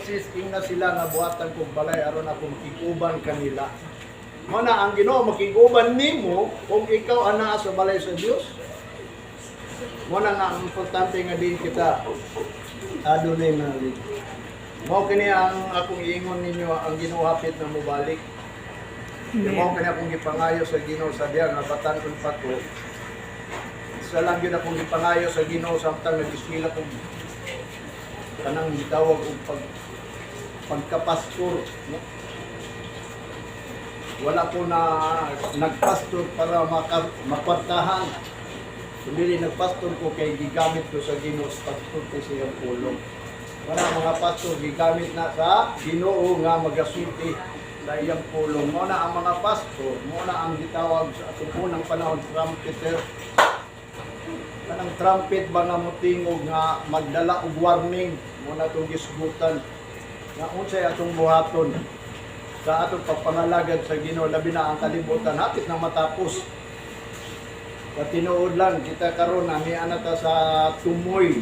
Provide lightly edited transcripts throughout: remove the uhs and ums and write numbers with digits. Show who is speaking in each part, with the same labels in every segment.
Speaker 1: Moises, ingna sila nga buhatan kog balay aron ako makig-uban kanila. Mao na ang Ginoo makig-uban nimo kung ikaw anaa sa balay sa Dios. Mao na nga ang importante nga din kita adunay knowledge. Mao kini ang akong iingon ninyo, ang Ginoo hapit na mobalik. Mao kini akong gipangayo sa Ginoo sa diha nga batan-on pa ko. Isa lang gyud akong gipangayo sa Ginoo samtang nag-eskwela ko, kanang gitawag og pagkapastor, no? Wala ko na nagpastor para makwartahan. Kundi nagpastor ko kay gigamit ko sa Ginoo sa pagsulti sa iyang pulong. Wala, mga pastor gigamit na sa Ginoo nga magasulti sa iyang pulong. Mao na ang mga pastor, mao na ang gitawag sa atong unang panahon trumpeter. Kanang trumpet ba nga motingog nga magdala og warning, mao na itong gisgutan nga unsay atong buhaton sa atong pagpangalagad sa Ginoo, labi na ang kalibutan hapit na matapos. Sa tinuod lang kita karon na niana ta sa tumoy.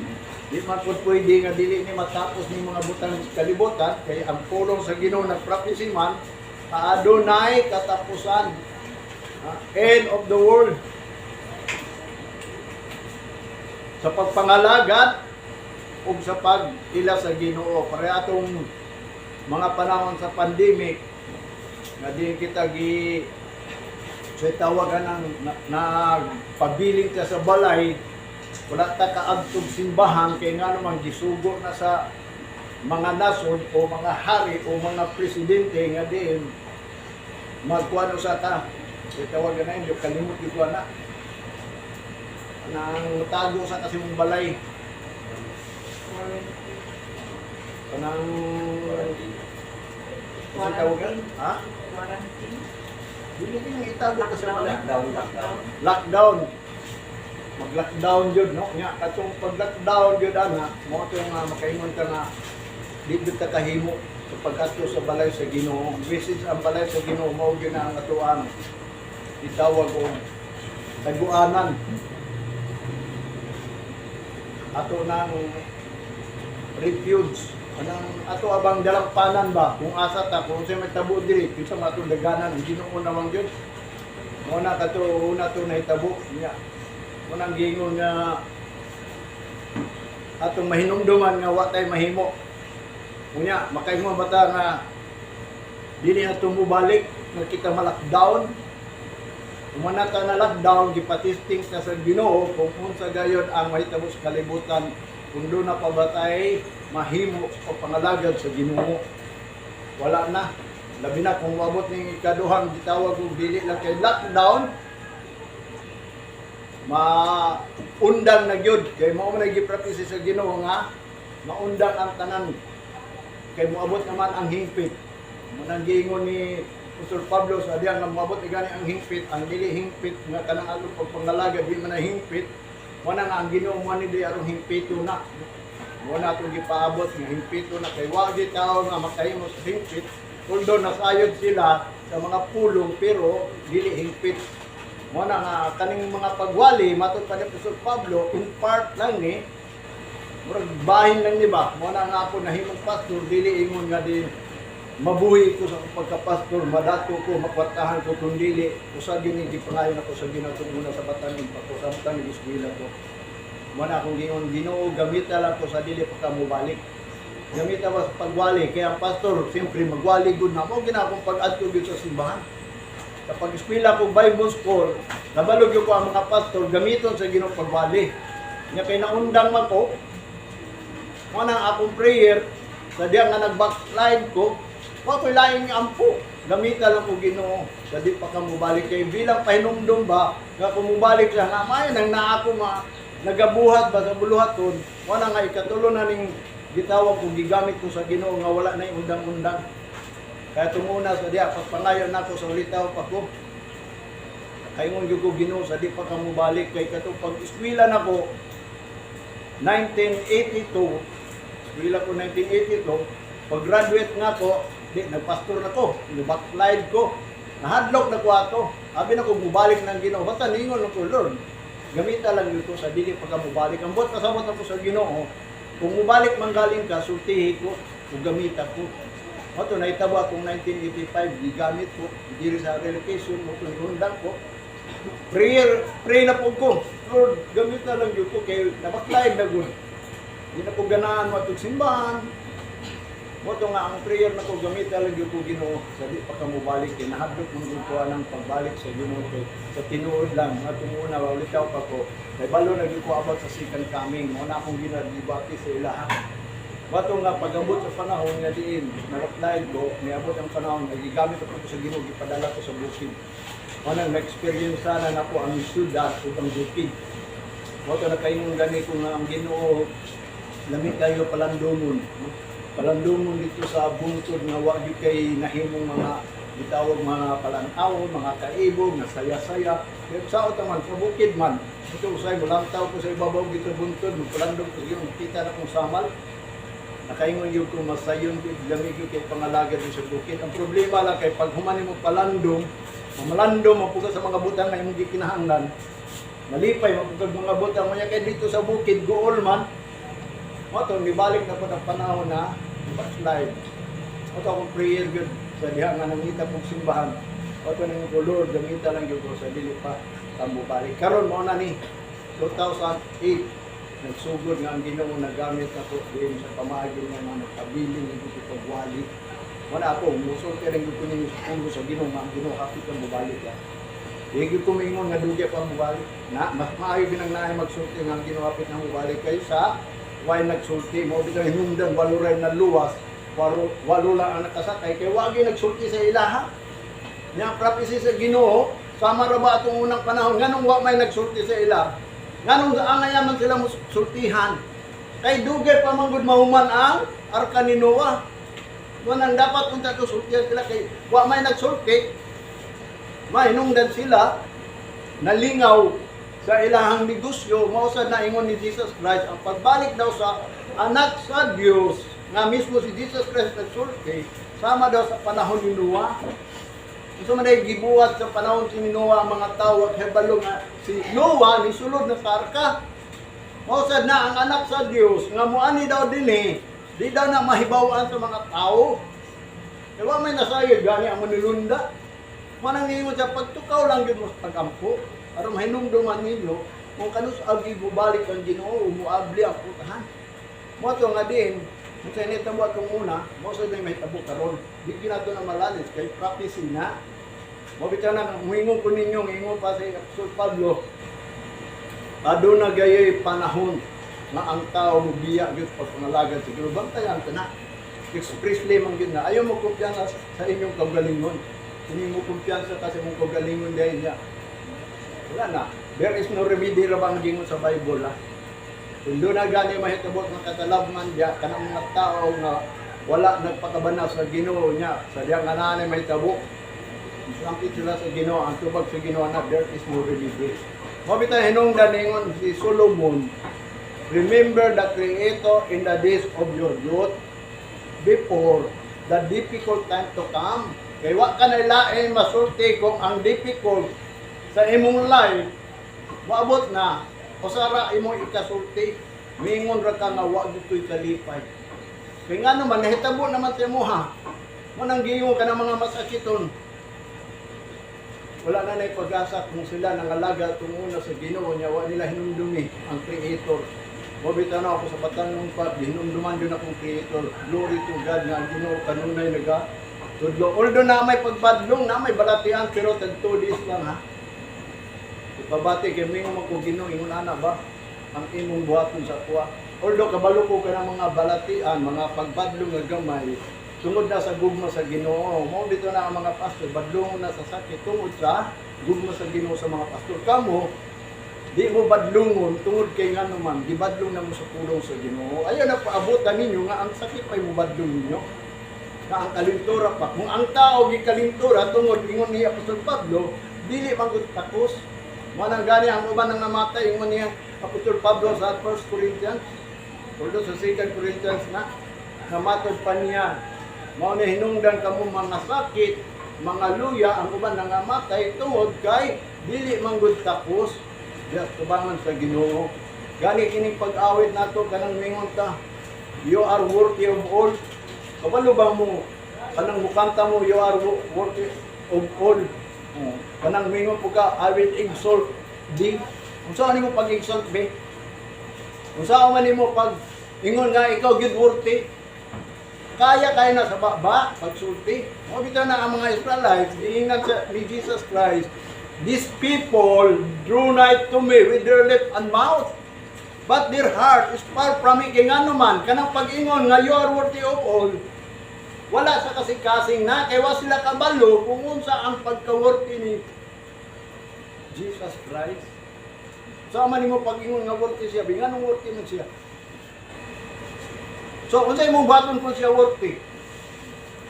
Speaker 1: Di man pud pwede nga dili ni matapos ni mga butang sa kalibutan kay ang pulong sa Ginoo nagpractice man adunay katapusan. Ah, end of the world. Sa pagpangalagad ug sa pag-ila sa Ginoo, pare atong mga panahon sa pandemic nga di kita gi sa tawagan ng nagpabiling ta sa balay, wala ta kaadtog simbahan kay nga naman gisugo na sa mga nasod o mga hari o mga presidente nga diin magkuano sa ta sa tawagan na yun, kalimot yung kuha na nang tago sa kasi mong balay, kanang kasi tawagan ha.
Speaker 2: Quarantine.
Speaker 1: Dili kini itago ka sa balay.
Speaker 3: Lockdown, lockdown.
Speaker 1: Lockdown, mag-lockdown jud, no? Nya katong pag-lockdown jud ana, mao to nga makaingon ka nga di jud ta kahimo sa pag-adto sa balay sa Ginoo. Which is ang balay sa Ginoo mao gyud na ang atoang gitawag og taguanan, ato nang refuge, anang ato abang dalampanan ba, kung asa ta, kung unsay may tabo diri, kinsa man atong daganan, ang Ginoo namang gyud. Mao na kato una to nahitabo nya. Mao nang giingon nga atong mahinumduman nga wa tay mahimo. Unya makaingon ba ta nga dili na mobalik nga kita ma-lockdown? Umana ta na lockdown, gipatesting ta sa Ginoo kung unsa gayon ang mahitabo sa kalibutan, kung doon na pa ba tay mahimo sa pangalagad sa Ginoo. Wala na. Labi na kung moabot ning ikaduhang gitawag og dili lang kay lockdown, maundang na gyud kay mao man ay gipractice sa Ginoo nga maundang ang tanan kay moabot naman ang hingpit. Mao nang giingon ni Pastor Pablo sa diyan nga moabot gani ang hingpit, ang dili hingpit nga kanang atong pagpangalagad, di man na hingpit. Mao na nga ang Ginoo mo ni di aron hingpito na. Mao na atong gipaabot nga hingpito na kay wa gyud tao nga makahimo sa hingpit, although nasayod sila sa mga pulong pero dili hingpit. Mao na nga kaning mga pagwali matud pa ni Pastor Pablo, in part lang ni, murag bahin lang ni ba. Mao na nga ako nahimong pastor, dili ingon nga di mabuhi ko sa pagkapastor, madato ko, makwartahan ko, kung dili usa gyud ni gipangayon ako sa Ginoo itong una sa batan-on pa ko samtang nag-eskwela ko. Mao na akong giingon, "Ginoo, gamita lang ko sa dili pa ka mobalik. Gamita ba sa pagwali." Kaya ang pastor siyempre magwali gud na mo gina akong pag-adto gyud sa simbahan. Kapag eskwela ko Bible school, nabalog ko ang mga pastor gamiton sa Ginoo pagwali. Nya kay naundang man ko, mo na ang akong prayer sa diya nga nag-backslide ko, wa ko'y laing ampo. Gamita lang ko, Ginoo, sa di pa ka mobalik kay bilang pahinumdum ba nga kung mobalik siya nga may nang naa ako ma nagabuhat ba sa buluhaton. Wala nga ikatulo na ning gitawag kung gigamit ko sa Ginoo nga wala na undang-undang. Kaya tunguna sa diya, pagpangayon nako sa ulitaw pa ko, kaingon gyud ko, "Ginoo, sa di pa ka mobalik," kay katong pag eskwela nako 1982, eskwela ko 1982, pag graduate nga ko, di nagpastor na ko, backslide ko, nahadlok na ko ato. Abi na ko mobalik ng Ginoo, basta ningon lang ko, "Lord, gamita lang gyud ko sa dili pa ka mobalik." Ang buot pasabot ako sa Ginoo, kung mobalik man galing ka, sultihi ko. Ug gamit ako. Mao to nahitabo akong 1985, gigamit ko diri sa relocation mo to, undang ko. Prayer, pray na po ko. "Lord, gamit na lang gyud ko kay nabaklay na gud. Di na ko ganahan mo atong simbahan." Mo to nga ang prayer na ko, gamit na lang gyud ko, Ginoo, sa di pa ka mobalik kay nahadlok man gyud ko anang pagbalik sa Ginoo, kay sa tinuod lang atong una, ulitaw pa ko kay balo na gyud ko about sa second coming. Mo na akong ginadibati sa ilaha. Bato nga pag-abot sa panahon nga diin na-apply ko, niabot ang panahon nga gigamit ako sa Ginoo, gipadala ko sa bukid. Mo nang na-experience sana nako ang syudad ug ang bukid. Mo to nakaingon gani ko nga ang Ginoo lami kayo palandumon, no? Palandumon dito sa bungtod nga wa gyud kay nahimong mga gitawag mga palantaw, mga kaibog, nga saya-saya. Pero sa man, sa bukid man, ito usay mulantaw ko sa ibabaw dito sa buntod, magpalandong ko sa Ginoo, kita na kong samal. Nakaingon gyud ko masayon gyud, lami gyud kay pangalaga din sa bukid. Ang problema lang kay pag human mo palandong, mamalandong man pud ka sa mga butang nga imong gikinahanglan. Malipay man pud kag mga butang mo kay dito sa bukid guol man. Mo to nibalik na pud ang panahon na backslide. Mo to akong prayer gyud sa diha nga nangita kong simbahan. Mo to nang ko, "Lord, gamita lang gyud ko sa dili pa ta mobalik." Karon mao na ni 2008 nagsugod nga ang Ginoo nagamit ako din sa pamaagi nga nga nagkabiling ito sa pagwali. Wala ako, musulti rin ko ninyo sa puno sa Ginoo nga ang Ginoo hapit ang mubalik ya. Di gyud ko mingon nga dugay pa mubalik. Na mas maayo binang naay magsulti nga ang Ginoo hapit na mubalik kaysa way nagsulti. Mo bitaw hinungdan walo ray na luwas, walo, walo lang ang nakasakay kay wagi nagsulti sa ilaha. Nya prophecy sa Ginoo, sama ra ba atong unang panahon, nganong wa may nagsulti sa ila? Nganong angay man sila sultihan? Kay dugay pa man gud mahuman ang arka ni Noah. Manang dapat unta to sultihan sila kay wa may nagsulti. Mahinungdan sila nalingaw sa ilahang negosyo. Mao sad na ingon ni Jesus Christ ang pagbalik daw sa anak sa Dios, nga mismo si Jesus Christ nagsulti, sama daw sa panahon ni Noah. Unsa man ay gibuhat sa panahon si Noah ang mga tao at hebalo nga si Noah ni sulod na sa arka. Mao sad na ang anak sa Dios nga muani daw dinhi, di daw na mahibaw-an sa mga tao. Kaya wa may nasayod gani ang manilunda. Manang ningon sa pagtukaw lang gyud mo sa pagampo aron mahinumduman ninyo kung kanus agi bubalik ang Ginoo, muabli ang putahan. Mo to nga din kung sa inita mo atong una, mo sa may mahitabo karon. Di gyud nato na malalis kay prophecy na. Mo bitaw na muingon ko ninyo, ingon pa si Apostol Pablo, aduna gayoy panahon nga ang tao mubiya gyud pagpangalagad sa Ginoo. Bantayan ta na. Expressly man gyud na ayaw mo kumpiyansa sa inyong kaugalingon. Hindi mo kumpiyansa kasi mong kaugalingon dahil niya. Wala na. There is no remedy ra bang gingon sa Bible, ha? Kung doon na gani mahitabo ng katalagman diya, kanang mga tao nga wala nagpakabana sa Ginoo niya, sa diya nga naanay mahitabo. Sampit sila sa Ginoo, ang tubag sa Ginoo na there is no remedy. Mao bitaw hinungdan ningon si Solomon, "Remember the Creator in the days of your youth before the difficult time to come." Kay wa ka na lain masulti kung ang difficult sa imong life moabot na, usara imong ikasulti, mingon ra ka nga wa gito'y kalipay. Kay nga naman nahitabo naman sa imuha. Mo nang giingon ka ng mga masakiton. Wala na na'y pag-asa kung sila nangalaga tunguna sa Ginoo niya, wa nila hinumdumi ang Creator. Mo bitaw na ako sa batanong pa, hinumduman din akong Creator. Glory to God nga ang Ginoo kanunay naga tudlo. Although na may pagbadlong, na may balatian, pero tag 2 days lang, ha. Ipabati kay mingon man ko, "Ginoo, ingon ana ba ang imong buhaton sa kuha?" Although kabalo ko ka ng mga balatian, mga pagbadlong nga gamay, tungod na sa gugma sa Ginoo. Mao dito na ang mga pastor, badlongon na sa sakit tungod sa gugma sa Ginoo sa mga pastor. Kamo, di mo badlongon tungod kay nga naman, gibadlong na mo sa pulong sa Ginoo. Ayaw na paabutan ninyo nga ang sakit pa'y mobadlong ninyo. Nga ang kalintura pa. Kung ang tao gikalintura tungod ingon ni Apostol Pablo, dili man gud takos. Manang gani ang uban nang namatay, ingon niya Apostol Pablo sa 1 Corinthians. Although sa 2 Corinthians na namatod pa niya. Mao ni hinungdan kamo mga sakit, mga luya, ang uban nangamatay tungod kay dili man gud takos diya tubangan sa Ginoo. Gani kining pag-awit nato kanang mingon ta, "You are worthy of all." Kabalo ba mo kanang mukanta mo, "You are worthy of all"? Oh, kanang mingon po ka, "I will exalt thee." Unsa nimo pag-exalt be? Unsa man nimo pag ingon nga ikaw gyud worthy? Kaya kaya na sa baba pagsulti. Mo bitaw na ang mga Israelites giingnan sa ni Jesus Christ, "These people drew nigh to me with their lip and mouth, but their heart is far from me." Kay ngano man kanang pag-ingon nga "You are worthy of all," wala sa kasing-kasing na kay wa sila kabalo kung unsa ang pagka-worthy ni Jesus Christ. Sa man nimo pag-ingon nga worthy siya, bi nganong worthy man siya? So, unsa imong buhaton kung siya worthy?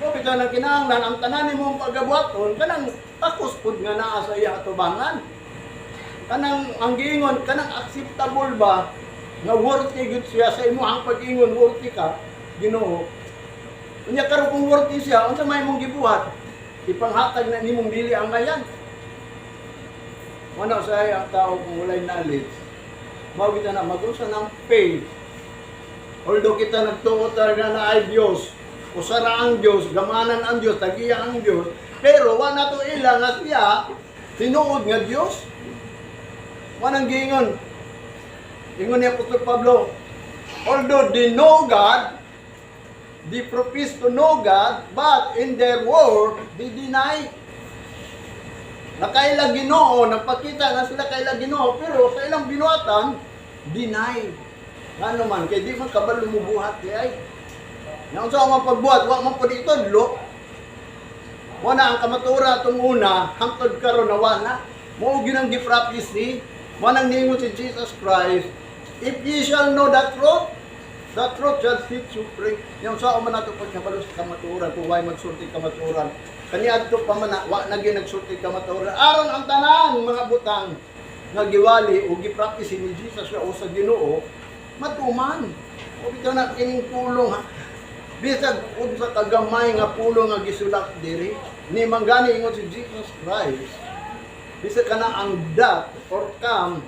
Speaker 1: So, bitaw nang kinahanglan ang tanan nimong pagabuhaton kanang takos pud nga naa sa iya atubangan. Kanang ang giingon, kanang acceptable ba nga worthy gyud siya sa imong pag-ingon worthy ka, Ginoo? Unya karon kung worthy siya, unsa may imong gibuhat? Ipanghatag na nimong dili ang ngayan. Wala sa ang tao kung walay knowledge. Mao kita na mag-usa ng faith. Although kita nagtuo talaga na ay Diyos, usara ang Diyos, gamanan ang Diyos, tagiya ang Diyos, pero wa na to ila nga siya tinuod nga Diyos. Wa nang giingon. Ingon ni Apostol Pablo, although they know God, they profess to know God, but in their word, they deny. Nakaila Ginoo, nagpakita na sila kaila Ginoo, pero sa ilang binuhatan, deny. Ngano man, kay di man kabalo mubuhat di ay. Nga unsa man pagbuhat, wa man pud itudlo. Wa na ang kamatura atong una, hangtod karon na wa na. Mao gyud ang gi-prophecy, mo nang niingon si Jesus Christ, "If ye shall know the truth shall set you free." Yung sa man nato pagkabalo sa kamatuoran, kung why magsulti kamatuoran. Kaniadto pa man na, wa na gyud nagsulti kamatuoran. Aron ang tanan mga butang nga giwali o gi-practice ni Jesus o sa Ginoo matuman. O bitaw na kining pulong ha. Bisag unsa kagamay nga pulong nga gisulat diri, ni manggani ingon si Jesus Christ. Bisag kana ang that or come,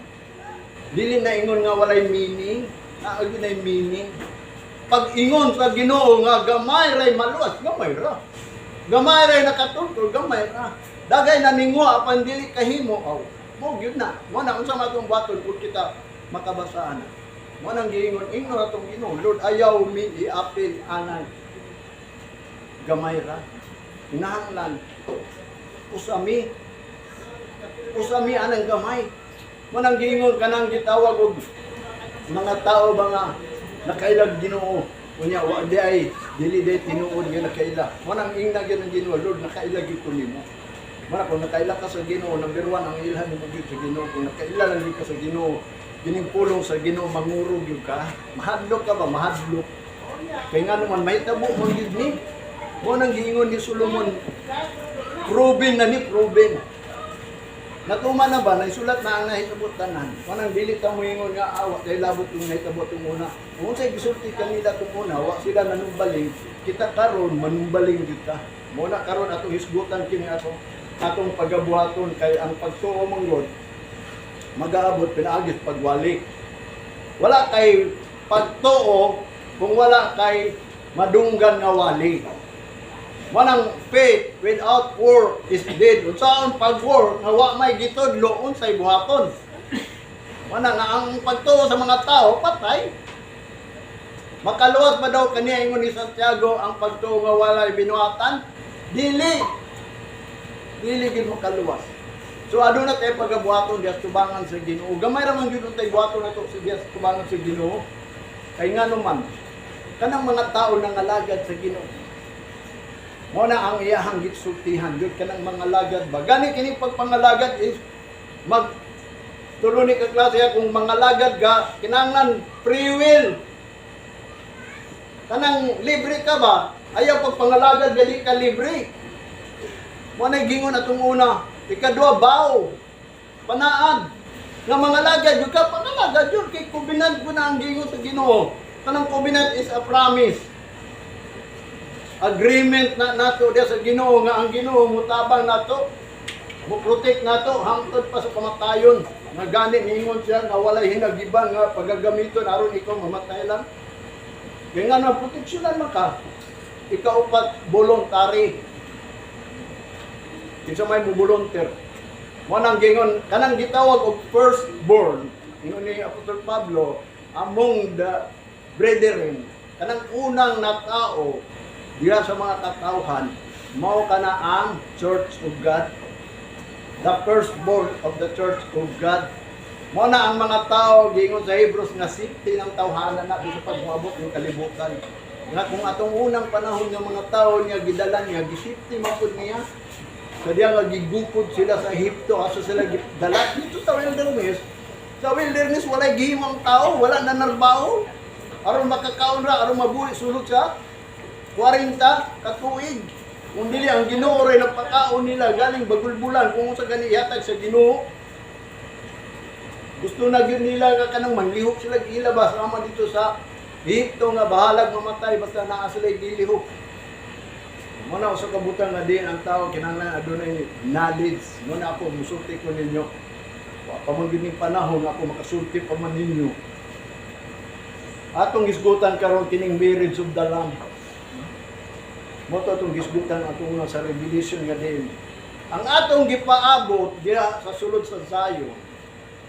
Speaker 1: dili na ingon nga walay meaning, naa gyud nay meaning. Pag ingon sa Ginoo nga gamay ray maluwas, gamay ra. Gamay ray nakatultol, gamay ra. Dagay na ningo apan dili kahimo, aw. Mo gyud na. Mo na unsa man atong buhaton kung kita makabasaan na. Mo nang giingon ingnon atong Ginoo, "Lord, ayaw mi iapil anay." Gamay ra. Kinahanglan usami. Usami anang gamay. Mo nang giingon kanang gitawag og mga tao ba nga nakailag Ginoo. Unya wa di ay dili di tinuod nga nakaila. Mo nang ingna gyud ang Ginoo, "Lord, nakaila gyud ko nimo." Mo na kung nakaila ka sa Ginoo, number one ang ilhan nimo gyud sa Ginoo. Kung nakaila lang gyud ka sa Ginoo, kining pulong sa Ginoo mangurog gyud ka. Mahadlok ka ba? Mahadlok. Kay nga naman mahitabo man gyud ni. Mo nang giingon ni Solomon, proven na ni, proven. Natuman na ba, naisulat na ang nahitabo tanan. Kanang dili ta moingon nga awa kay labot yung nahitabo itong una. Kung unsay gisulti kanila itong una, wa sila nanumbaling, kita karon manumbaling gyud ta. Mo na karon atong hisgutan kini atong pagabuhaton kay ang pagtuo man gud magaabot pinaagis pagwali. Wala kay pagtuo kung wala kay madunggan nga wali. Manang faith without work is dead. Unsaon pag-work nga wa may gitudlo, unsay buhaton? Mana nga ang pagtuo sa mga tao patay. Makaluwas ba daw kaniya, ingon ni Santiago, ang pagtuo nga walay binuhatan? Dili. Dili gid makaluwas. So aduna tay pagabuhaton diya sa tubangan sa Ginoo. Gamay ra man gyud untay buhaton nato sa diya sa tubangan sa Ginoo. Kay ngano man kanang mga tao nangalagad sa Ginoo. Mo na ang iyahang gitsultihan gyud kanang mga lagad ba. Gani kini pagpangalagad is mag tulo ni ka klase kung mga lagad ka, kinahanglan free will. Kanang libre ka ba? Ayaw pagpangalagad gali ka libre. Mo na gingon atong una. Ikadua, vow. Panaad. Nga mga lagad yun ka pangalagad yun kay covenant ko na ang gingon sa Ginoo. Kanang covenant is a promise. Agreement na nato diya sa Ginoo nga ang Ginoo mutabang nato, mo protect nato hangtod pa sa kamatayon. Nga gani ningon siya nga walay hinagiban nga pagagamiton aron ikaw mamatay lang. Kaya nga na proteksyonan man ka. Ikaupat, voluntary. Kinsa may mo volunteer? Mo nang gingon kanang gitawag og firstborn. Ingon ni Apostol Pablo, among the brethren, kanang unang natao diha sa mga katawhan, mao kana ang Church of God, the firstborn of the Church of God. Mo na ang mga tao, giingon sa Hebrews, nga safety ng tawhana na bisa pag moabot yung kalibutan. Nga kung atong unang panahon nga mga tao niya gidala niya, gisafety man pud niya. Sa diya nga gigupod sila sa Ehipto, aso sila gidala dito sa wilderness. Sa wilderness, walay gihimo ang tao, wala na narbaho. Aron makakaon ra, aron mabuhi sulod sa 40 katuig. Kung dili ang Ginoo ray nagpakaon nila galing bagulbulan kung sa gani ihatag sa Ginoo. Gusto na gyud nila nga kanang manlihok sila gilabas ama dito sa Ehipto nga bahalag mamatay basta naa sila gilihok. Mo na usa ka butang nga diin ang tao kinahanglan adunay knowledge. Mo na ako musulti ko ninyo. Wa pa man gyud ning panahon ako makasulti pa man ninyo. Atong hisgutan karon kining marriage of the Lamb. Mo to atong hisgutan atong una sa Revelation nga diin. Ang atong gipaabot diha sa sulod sa Zion,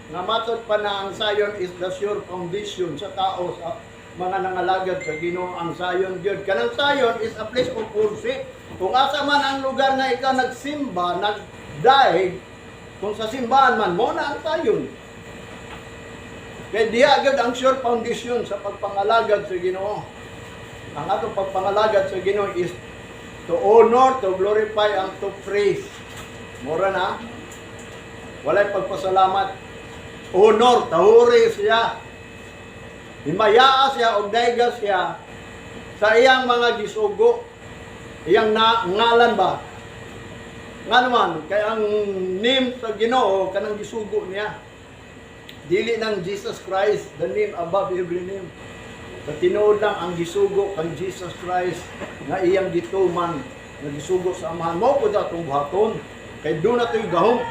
Speaker 1: nga matod pa na ang Zion is the sure foundation sa tao, sa mga nangalagad sa Ginoo, ang Zion gyud. Kanang Zion is a place of worship. Kung asa man ang lugar nga ikaw nagsimba, nagdaig, kung sa simbahan man mo na ang Zion. Kay diha gyud ang sure foundation sa pagpangalagad sa Ginoo. Ang atong pagpangalagad sa Ginoo is to honor, to glorify, and to praise. Mura na. Walay pagpasalamat. Honor, tahuri siya. Himayaa siya og dayga siya sa iyang mga gisugo. Iyang na, ngalan ba? Nga naman, kay ang name sa Ginoo kanang gisugo niya. Dili ng Jesus Christ, the name above every name. Sa tinuod lang ang gisugo kang Jesus Christ nga iyang gituman, nga gisugo sa Amahan mo pud atong buhaton. Kay duna to'y gahom.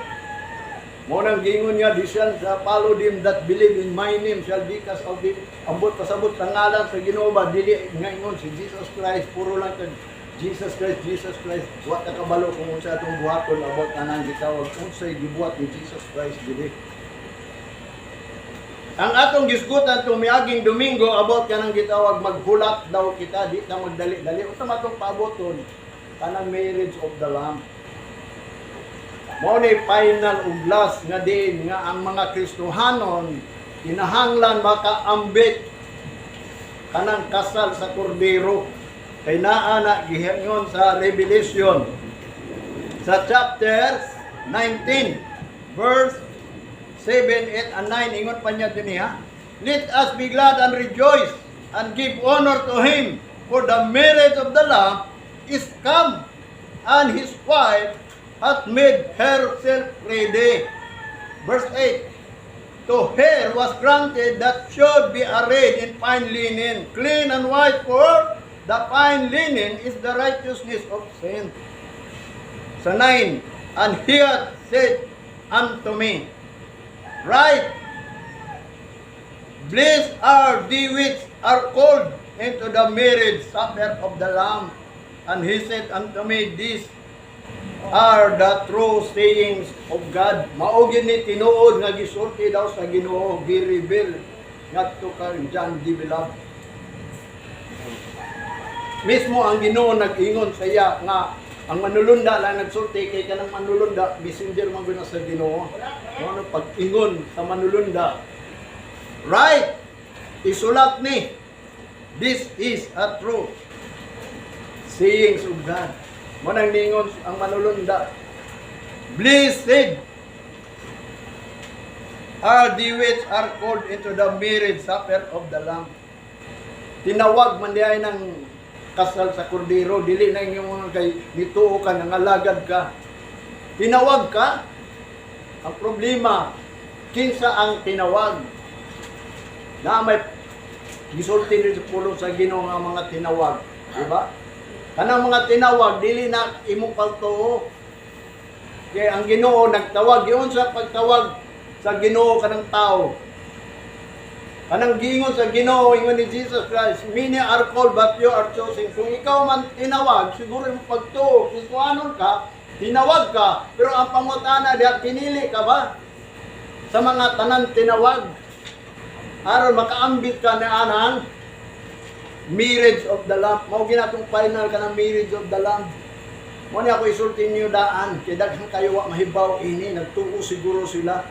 Speaker 1: Mo nang giingon niya, "Di shall follow them that believe in my name shall be cast out the." Ambot pasabot sa ngalan sa Ginoo ba, dili nga ingon si Jesus Christ, puro lang kag Jesus Christ, Jesus Christ. Wa ta kabalo kung unsa atong buhaton about anang gitawag unsay gibuhat ni Jesus Christ dili. Ang atong gisgutan itong miaging Domingo about kanang gitawag maghulat daw kita, di ta magdali-dali. Unsa man atong paaboton kanang marriage of the Lamb. Mao ni final ug last nga diin nga ang mga Kristohanon kinahanglan makaambit kanang kasal sa Kordero. Kay naa na gihingon sa Revelation sa chapter 19 verse 7, 8, and 9, ingon pa niya dinhi ha. "Let us be glad and rejoice and give honor to him, for the marriage of the Lamb is come, and his wife hath made herself ready." Verse 8. "To her was granted that should be arrayed in fine linen, clean and white, for the fine linen is the righteousness of saints." Sa 9, "And he hath said unto me, Write, Blessed are they which are called into the marriage supper of the Lamb. And he said unto me, These are the true sayings of God." Mao gyud ni tinuod nga gisulti daw sa Ginoo, gi-reveal ngadto kang John D. Beloved. Mismo ang Ginoo nag-ingon sa iya nga ang manulunda lang nagsulti kay kanang manulunda messenger man gud na sa Ginoo. Mao na pag-ingon sa manulunda. "Write, isulat ni. This is a true sayings of God." Mo nang ningon ang manulunda. "Blessed are the which are called into the marriage supper of the Lamb." Tinawag man diay ng kasal sa kordero, dili na inyong mga kay nituo ka, nangalagad ka. Tinawag ka. Ang problema, kinsa ang tinawag? Na may gisulti din sa pulong sa Ginoo nga mga tinawag, di ba? Kanang mga tinawag dili na imong paltuo. Kaya ang Ginoo nagtawag, yun sa pagtawag sa Ginoo kanang tao. Kanang giingon sa Ginoo, ingon ni Jesus Christ, "Many are called but few are chosen." Kung ikaw man tinawag, siguro yung pagtuo, Kristohanon ka, tinawag ka, pero ang pangutana diha, pinili ka ba sa mga tanan tinawag? Aron makaambit ka na anang marriage of the Lamb. Mao ginatong final ka ng marriage of the Lamb. Mo ni ako isulti niyo daan, kay daghan kayo wa mahibaw ini, nagtuo siguro sila.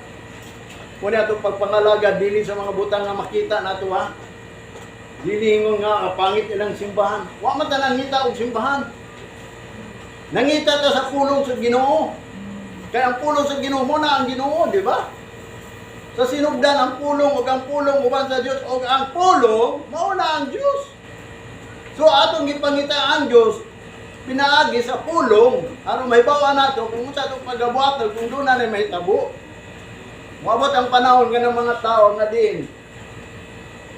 Speaker 1: Mo ni atong pagpangalaga dili sa mga butang nga makita nato, ha. Dili ingon nga, "Ah, pangit ilang simbahan." Wa man ta nangita og simbahan. Nangita ta sa pulong sa Ginoo. Kaya ang pulong sa Ginoo mo na ang Ginoo, di ba? Sa sinugdan ang pulong ug ang pulong uban sa Dios ug ang pulong mao na ang Dios. So atong gipangita ang Dios pinaagi sa pulong aron mahibaw nato kung unsa atong pagabuhaton kung doon na mahitabo. Moabot ang panahon nga ng mga tao nga din.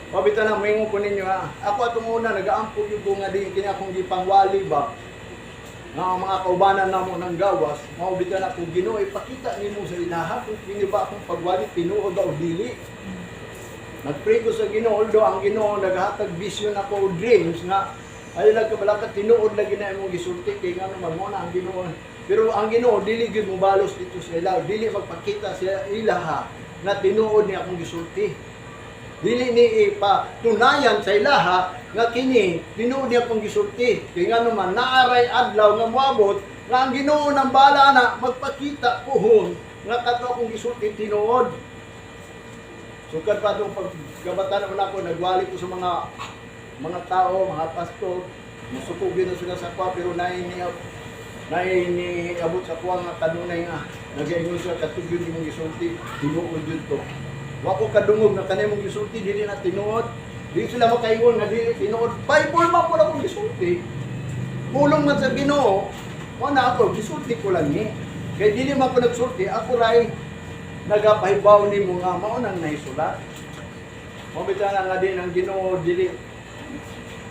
Speaker 1: Pabita na moingon ko ninyo, ha. Ako atong una nagaampo gyud ko nga din kini akong gipangwali ba nga ang mga kaubanan namo ng gawas, mao bitaw na kung Ginoo, ipakita nimo sa ilaha kung kini ba akong pagwali tinuod o dili. Nagpray ko sa Ginoo, although ang Ginoo naghatag vision ako o dreams nga ay lang kabalaka tinuod lagi na imong gisulti kay ngano man mo na ang Ginoo. Pero ang Ginoo dili gyud mobalos dito sa ila, dili magpakita sa ilaha na tinuod ni akong gisulti. Dili ni ipatunayan sa ilaha nga kini tinuod ni akong gisulti. Kay ngano man naaray adlaw nga moabot nga ang Ginoo ng bala na magpakita puhon nga kato akong gisulti tinuod. Sukad pa itong pagkabataan naman ako, nagwali ko sa mga tao, mga pastor, musukog yun na sila sa kwa, pero naini abot sa kuwa nga kanunay nga nagaingon siya katug yun imong gisulti, tinuod yun to. Wa ko kadungog nga kanay mong gisulti dili na tinuod. Di sila makaingon nga dili tinuod. Bible man po na akong gisulti. Pulong man sa Ginoo, mo na ako gisulti ko lang ni. Kay dili man ko nagsulti, ako ray nagapahibaw nimo nga mao nang nahisulat. Mo bitaw na nga din ang Ginoo dili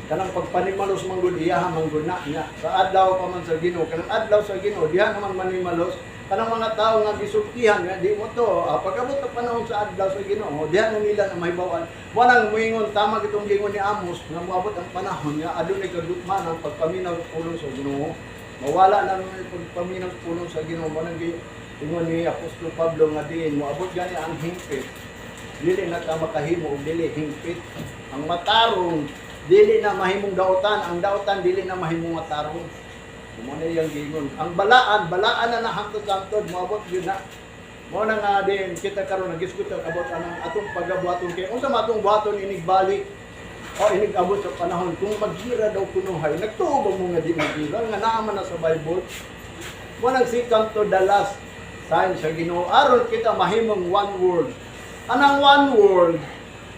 Speaker 1: kanang pagpanimalos manggod iyaha manggod na niya. Sa adlaw pa man sa Ginoo, kanang adlaw sa Ginoo diha naman manimalos kanang mga tao nga gisultihan nga di mo to, pag-abot ang panahon sa adlaw sa Ginoo, diha na nila na mahibawan. Walang muingon tama gitong gingon ni Amos nga moabot ang panahon nga adunay kagutman ang pagpaminaw sa pulong sa Ginoo. Mawala na ang pagpaminaw sa pulong sa Ginoo. Mo nang ingon ni Apostol Pablo nga diin moabot gani ang hingpit, dili na ta makahimo og dili hingpit. Ang matarong dili na mahimong dautan, ang dautan dili na mahimong matarong. Mo na iyang giingon. Ang balaan, balaan na nahangtod-hangtod, moabot yun na. Mo na nga din kita karon nagisgot ang abot anang atong pagabuhaton kay unsa man atong buhaton inigbalik o inig abot sa panahon kung magira daw kunuhay? Nagtuo ba mo nga di magira nga naa man na sa Bible? Mo nang sikam to the last sign sa Ginoo aron kita mahimong one world. Anang one world,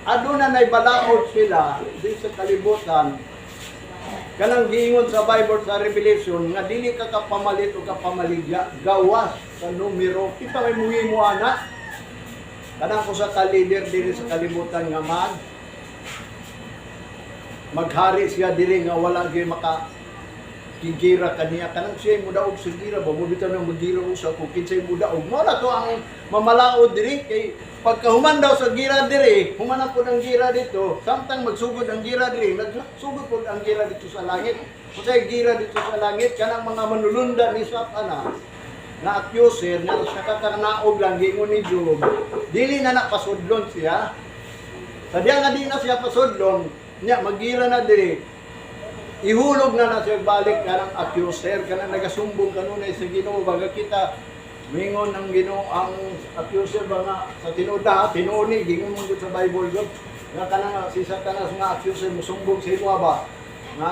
Speaker 1: aduna nay balaod sila di sa kalibutan, kanang giingon sa Bible sa Revelation nga dili ka kapamalit o kapamaligya gawas sa numero. Kita may muhimo ana kanang ko sa ka-leader diri sa kalibutan nga man maghari siya diri nga wala gyud maka kigira kaniya, kanang siya mudaog sa gira ba mo bitaw nang magira usa kung kinsay mudaog. Mo na to ang mamalaod diri kay pagkahuman daw sa gira diri, human na pud ang gira dito. Samtang magsugod ang gira diri, nagsugod pud ang gira dito sa langit. Unsay gira dito sa langit? Kanang mga manulunda ni Satanas na accuser nga sa kakanaog lang. Giingon ni Job, dili na napasudlon siya. Sa diya nga di na siya pasudlon niya, magira na diri, ihulog na na siya balik kanang accuser, kanang nagasumbong kanunay sa Ginoo. Baga kita mingon ang Ginoo, ang accuser ba nga sa tinuod ha, tinuod ni gingon mo gud sa Bible gud nga kanang si Satanas nga accuser musumbong sa imo ba nga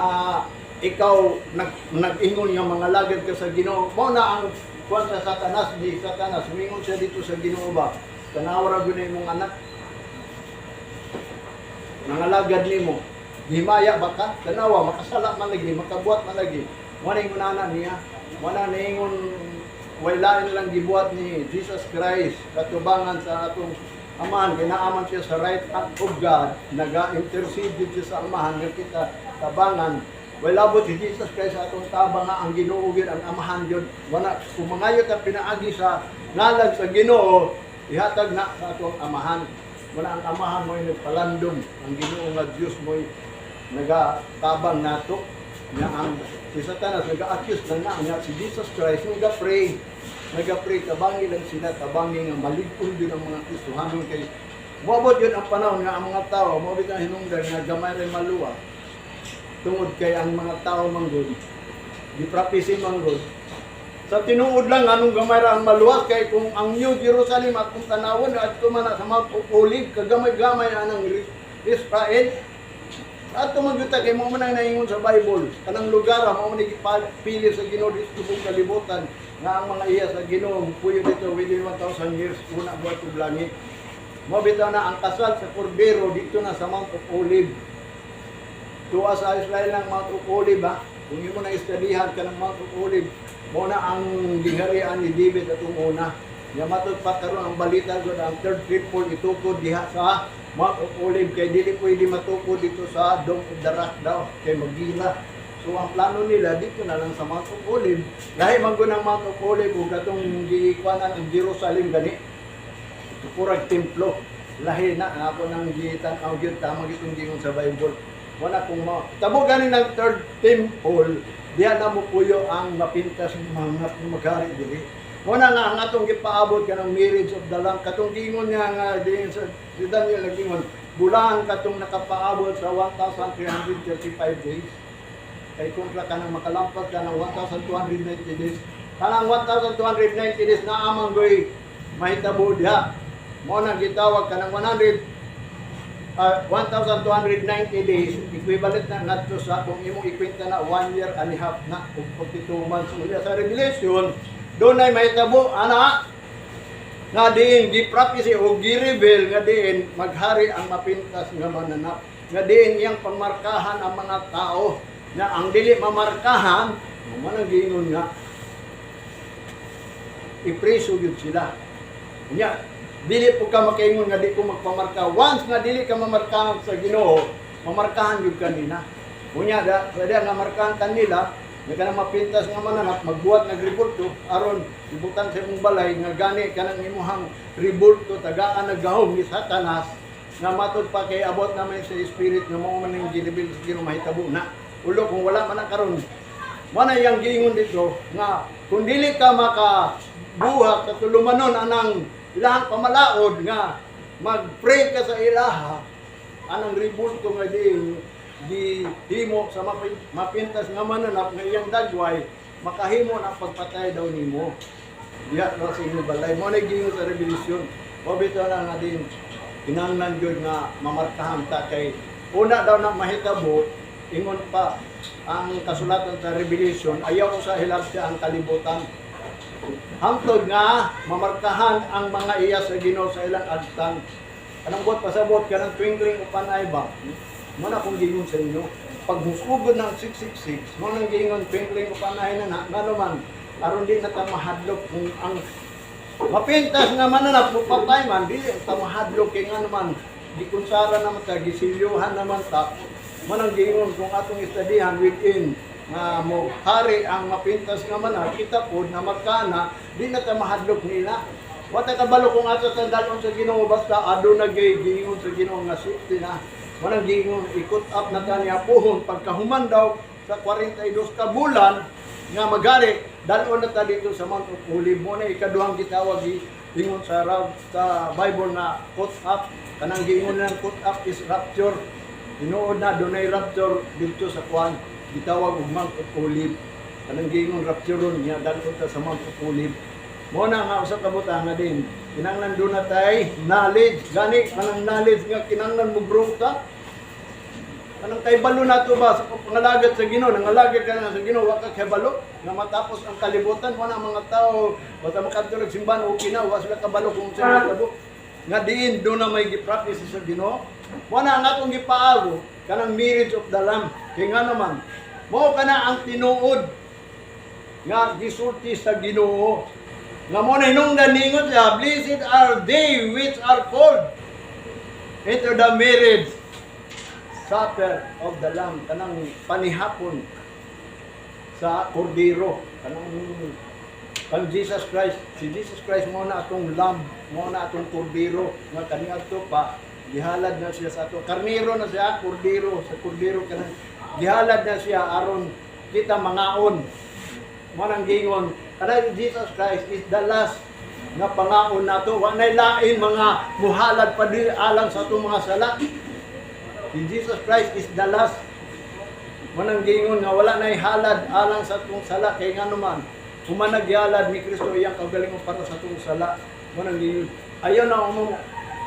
Speaker 1: ikaw nag-ingon nga mga lagad ka sa Ginoo. Mo na ang kuan sa Satanas, di Satanas mingon siya dito sa Ginoo ba, "Tanawa ra gyud na imong anak nangalagad nimo. Himaya ba ka? Tanawa, makasala man lagi, makabuhat man lagi." Wala ingon ana niya. Wala niingon way lain lang gibuhat ni Jesus Christ katubangan sa atong Amahan. Kay naa man siya sa right hand of God, naga-intercede dito sa Amahan nga kita tabangan. Way labot si Jesus Christ sa atong tabang nga ang Ginoo gyud ang Amahan gyud. Wala kung mangayo ta pinaagi sa ngalan sa Ginoo, ihatag na sa atong Amahan. Muna ang Amahan mo'y nagpalandong, ang Ginoo nga Dios mo'y nagatabang nato. Nga ang si Satanas nag-accuse lang na nga si Jesus Christ naga-pray. Naga-pray, tabangi lang sila, tabangi nga malig-on din ang mga Kristohanon kay moabot yun ang panahon nga ang mga tao, moabot ang hinungdan nga gamay rin maluwa tungod kay ang mga tao manggod gi-prophesy manggod sa tinuod lang anong gamay ra ang maluwas kay kung ang New Jerusalem at kung tanawon at man sa Mount of Olive, kagamay-gamay anang Israel at tumagyuta kay mo man ang naingon sa Bible kanang lugar mao man gipili sa Ginoo dito tubong kalibutan nga ang mga iya sa Ginoo puyo dito within 1,000 years una buhat ug langit. Mo bitaw na ang kasal sa Kordero dito na sa Mount of Olive. Tuwa sa Israel ang Mount of Olive ha. Kung imo na istudihan ka ng Mount of Olive, mo na ang giharian ni David atong una. Nya matud pa karon ang balita gud, ang third temple itukod diha sa Mount of Olive kay dili pwede matukod dito sa Dome of the Rock daw kay magila. So ang plano nila dito na lang sa Mount of Olive. Lahi man gud ang Mount of Olive ug katong giikuanan ang Jerusalem gani. Purag templo. Lahi na ang ako nang gitan-aw gyud, tama gyud itong giingon sa Bible. Wala kung mo. Tabo gani ng third temple, diha na mo puyo ang mapintas ng mga maghari diri. Muna nga ang atong gipaabot kanang marriage of the Lamb, katong giingon niya nga diin sa si Daniel nagingon bulan katong nakapaabot sa 1,335 days. Kay kontra ka nang makalampas ka ng 1,290 days. Kanang 1,290 days na amang goy mahitabo diha. Mo nang gitawag kanang 100 1,290 days equivalent na ngadto sa kung imong ikwenta na 1 year and a half na ug 42 months. Unya sa Revelation doon ay mahitabo ana nga diin gi-prophesy o gi-reveal nga diin maghari ang mapintas nga mananap, nga diin iyang pangmarkahan ang mga tao na ang dili mamarkahan mo nang giingon nga ipreso gyud sila. Nya dili po ka makaingon nga di ko magpamarka. Once nga dili ka mamarkahan sa Ginoo, mamarkahan gyud kanina. Unya da sa nga markahan kanila nga kanang mapintas nga mananap magbuhat nag rebulto aron ibutang sa imong balay nga gani kanang imuhang rebulto tagaan naggahom ni Satanas nga matud pa kay abot naman sa spirit nga mao man ning gi-reveal sa Ginoo mahitabo na. Ulo kung wala man na karon. Mo na iyang giingon dito nga kung dili ka makabuhat sa tulumanon anang ilahang pamalaod nga mag-pray ka sa ilaha anang rebulto nga diin gihimo sa mapintas nga mananap nga iyang dagway makahimo na pagpatay daw nimo diha ra sa inyong balay. Mo na giingon sa Revelation. Mo bitaw na nga din kinahanglan gyud nga mamarkahan ta kay una daw na mahitabo. Ingon pa ang kasulatan sa Revelation, ayaw ko sa hilabti ang kalibutan hangtod nga mamarkahan ang mga iya sa Ginoo sa ilang agtang. Anong buot pasabot kanang twinkling of an eye ba? Mo na kung giingon sa inyo pag musugod ng 666, mo nang giingon twinkling of an eye na na ngano man aron di na ta mahadlok kung ang mapintas nga mananap mo patay man, dili ta mahadlok kay ngano man gikunsara naman ta, gisilyuhan naman ta. Mo nang giingon kung atong istadihan within nga mo hari ang mapintas nga mananap, kita pod na magkana di na ta mahadlok nila. Wa ta kabalo kung asa ta dalon sa Ginoo, basta aduna gyud giingon sa Ginoo nga safety na. Mo nang giingon i-cut up na ta niya puhon pagkahuman daw sa 42 ka bulan nga magari, dalon na ta dito sa Mount of Olive. Mo na ikaduhang gitawag ingon sa Bible na cut up. Kanang giingon ng cut up is rapture. Tinuod na dunay rapture dito sa kuan gitawag og Mount of Olive. Kanang giingon rapture ron niya dalon ta sa Mount of Olive. Mo na nga usa ka butang nga din kinahanglan doon na tay knowledge gani, kanang knowledge nga kinahanglan mo grow ta. Kanang kay balo na to ba sa pangalagat sa Ginoo, nangalagad ka na sa Ginoo, wa ka kabalo nga matapos ang kalibutan. Wala ang mga tao basta makadto og simbahan, okay na, wa sila kabalo kung sa mahitabo. Nga diin do na may gi-practice sa Ginoo. Wala ang atong gipaago kanang marriage of the Lamb. Kay nga naman mao kana ang tinuod nga gisulti sa Ginoo. Nga mo na hinungdan ningon siya, "Blessed are they which are called into the marriage supper of the Lamb," kanang panihapon sa kordero, kanang Kang Jesus Christ, si Jesus Christ mo na atong lamb, mo na atong kordero nga kaniadto pa gihalad na siya sa ato. Karnero na siya, kordero, sa kordero kanang gihalad na siya aron kita mangaon. Mo nang gingon, kanang Jesus Christ is the last nga pangaon nato. Wa nay lain mga muhalad pa di alang sa atong mga sala. Si Jesus Christ is the last. Mo nang gingon nga wala nay halad alang sa atong sala kay ngano man human nagyalad ni Kristo iyang kaugalingon para sa atong sala. Mo nang gingon, ayaw na mo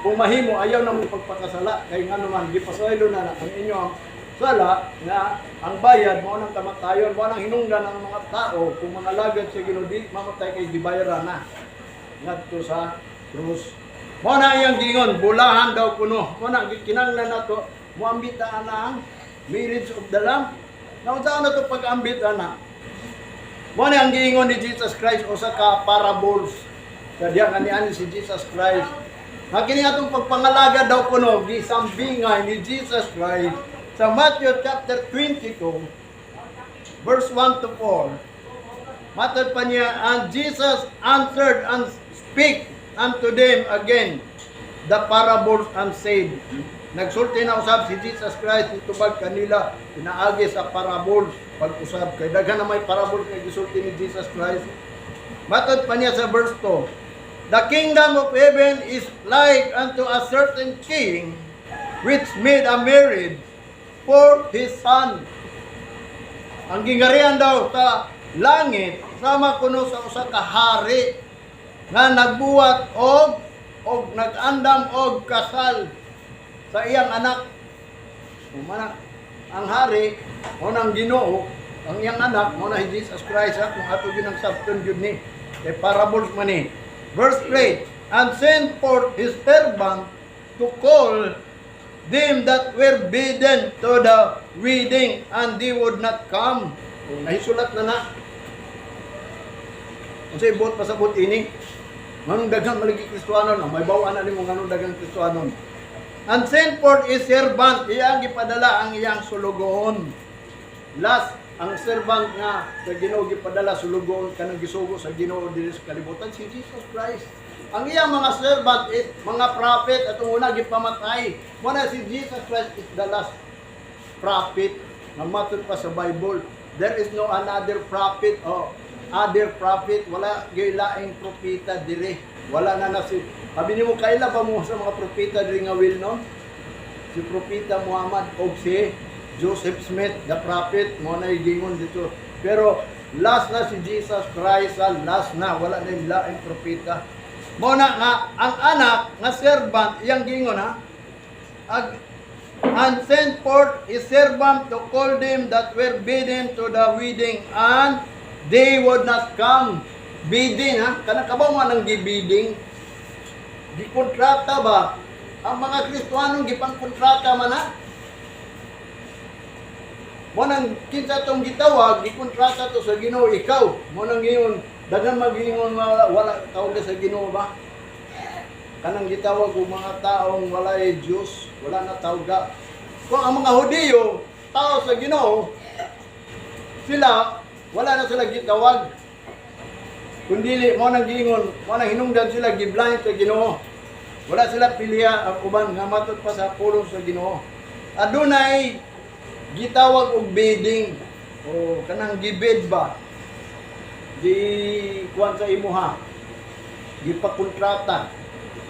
Speaker 1: kung mahimo, ayaw na mo pagpakasala kay ngano man gipasaylo na na ang inyong sala nga ang bayad mao nang kamatayon. Mao nang hinungdan ang mga tao kung mga lagad sa Ginoo, di mamatay kay gibayaran na ngadto sa krus. Mao na iyang gingon, bulahan daw kuno. Mao na kinahanglan nato moambit ana ang marriage of the Lamb. Naunsa na to pag-ambit ana? Mao na ang giingon ni Jesus Christ usa ka parables. Sa diya nga niani si Jesus Christ. Nga kini atong pagpangalagad daw kuno gisambingay ni Jesus Christ sa Matthew chapter 22 verse 1 to 4. Matod pa niya, "And Jesus answered and speak unto them again the parables and said," nagsulti na usab si Jesus Christ nitubag kanila pinaagi sa parables pag-usab, kay daghan na may parables nga gisulti ni Jesus Christ. Matod pa niya sa verse 2, "The kingdom of heaven is like unto a certain king which made a marriage for his son." Ang gingarian daw sa langit sama kuno sa usa ka hari nga nagbuhat og nag-andam og kasal sa iyang anak. Humana ang hari mo nang Ginoo, ang iyang anak mo na si Jesus Christ ha, kung ato gyud ang sabton gyud ni. Kay parables man ni. Verse 3, "And sent forth his servant to call them that were bidden to the wedding, and they would not come." O, nahisulat na na. Unsay buot pasabot ini? Nganong daghang malagi Kristohanon, no? May bawaan na nimo nganong daghang Kristohanon. "And sent forth his servant," iyang gipadala ang iyang sulugoon. Last, ang servant nga sa Ginoo gipadala, sulugoon, kanang gisugo sa Ginoo diri sa kalibutan, si Jesus Christ. Ang iyang mga servant is mga prophet at una gipamatay. Mo na si Jesus Christ is the last prophet nga matod pa sa Bible. There is no another prophet o other prophet, wala gyud laing propeta dire. Wala na na si. Abi nimo, kaila ba mo sa mga propeta diri nga well known? Si Propeta Muhammad o si Joseph Smith, the prophet, mo na gingon dito. Pero last na si Jesus Christ, ah, last na, wala na yung laing propeta. Mo na nga ang anak nga servant iyang gingon ha. "And sent forth his servant to call them that were bidden to the wedding, and they would not come." Bidding ha, kanang kabaw man ang gibidding. Gikontrata ba? Ang mga Kristohanong gipangkontrata man ha. Mo nang kinsa tong gitawag, gikontrata to sa Ginoo ikaw. Mo nang ingon, daghan magingon wala, wala tawag sa Ginoo ba? Kanang gitawag og mga taong walay Diyos, wala na tawga. Kung ang mga Hudiyo, tao sa Ginoo, sila wala na sila gitawag. Kung dili mo nang giingon, mo nang hinungdan sila giblind sa Ginoo. Wala sila pilya ang uban nga matod pa sa pulong sa Ginoo. Adunay gitawag og bidding o kanang gibid ba, gi kuan sa imuha, gipakontrata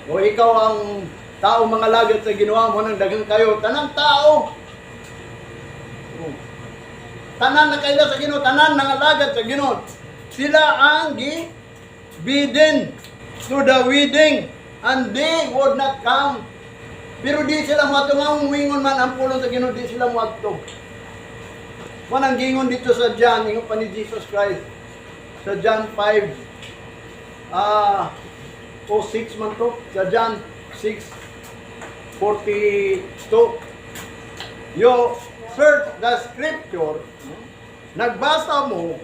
Speaker 1: o ikaw ang tao mga lagad sa Ginoo. Mo nang daghang kayo tanang tao. Oh. Tanan na kaila sa Ginoo, tanan nangalagad sa Ginoo, sila ang gi bidden to the wedding and they would not come. Pero di sila moadto nga wingon man ang pulong sa Ginoo, di sila moadto. Manang gingon dito sa John, ingon pa ni Jesus Christ sa John 5 o 6 man to, sa John 6:42. "You search the scripture," nagbasa mo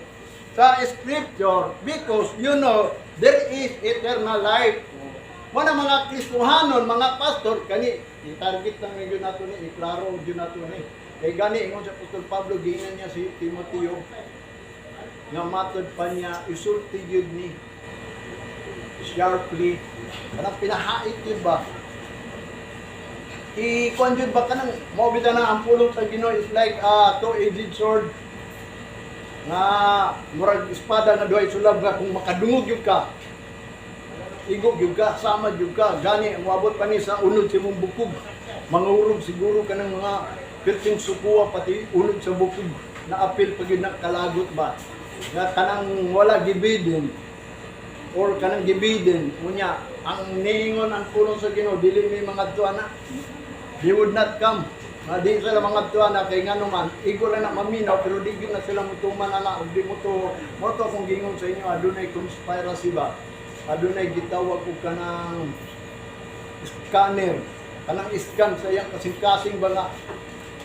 Speaker 1: sa scripture, "because you know there is eternal life." Mga mga Kristohanon, mga pastor, kani, i-target lang medyo nato ni, iklaro gyud nato ni. Kay gani, ingon sa Apostol Pablo, giingnan niya si Timoteo. Nga matod pa niya, isulti gyud ni sharply, kanang pinahait yun ba, i-kuan jud ba, kanang mao bitaw na ang pulong sa Ginoo is like a two-edged sword, nga murag espada nga duhay sulab, nga kung makadungog gyud ka, igo gyud ka, sama gyud ka. Gani moabot pa ni sa unod sa imong bukog, mangurog siguro kanang mga perting sukuha, pati unod sa bukog na apil pa gyud na kalagot ba, nga kanang wala gibidin or kanang gibidin. Unya ang niingon ang pulong sa Ginoo, dili mi mga na, they would not come, nga di sila mga na, kay ngano man igo lang na maminaw, pero di gyud na sila mutuman ana ug di mo to mo to. Akong gingon sa inyo, adunay conspiracy ba, adunay gitawag og kanang scanner, kanang scan sa iyang kasing-kasing ba, nga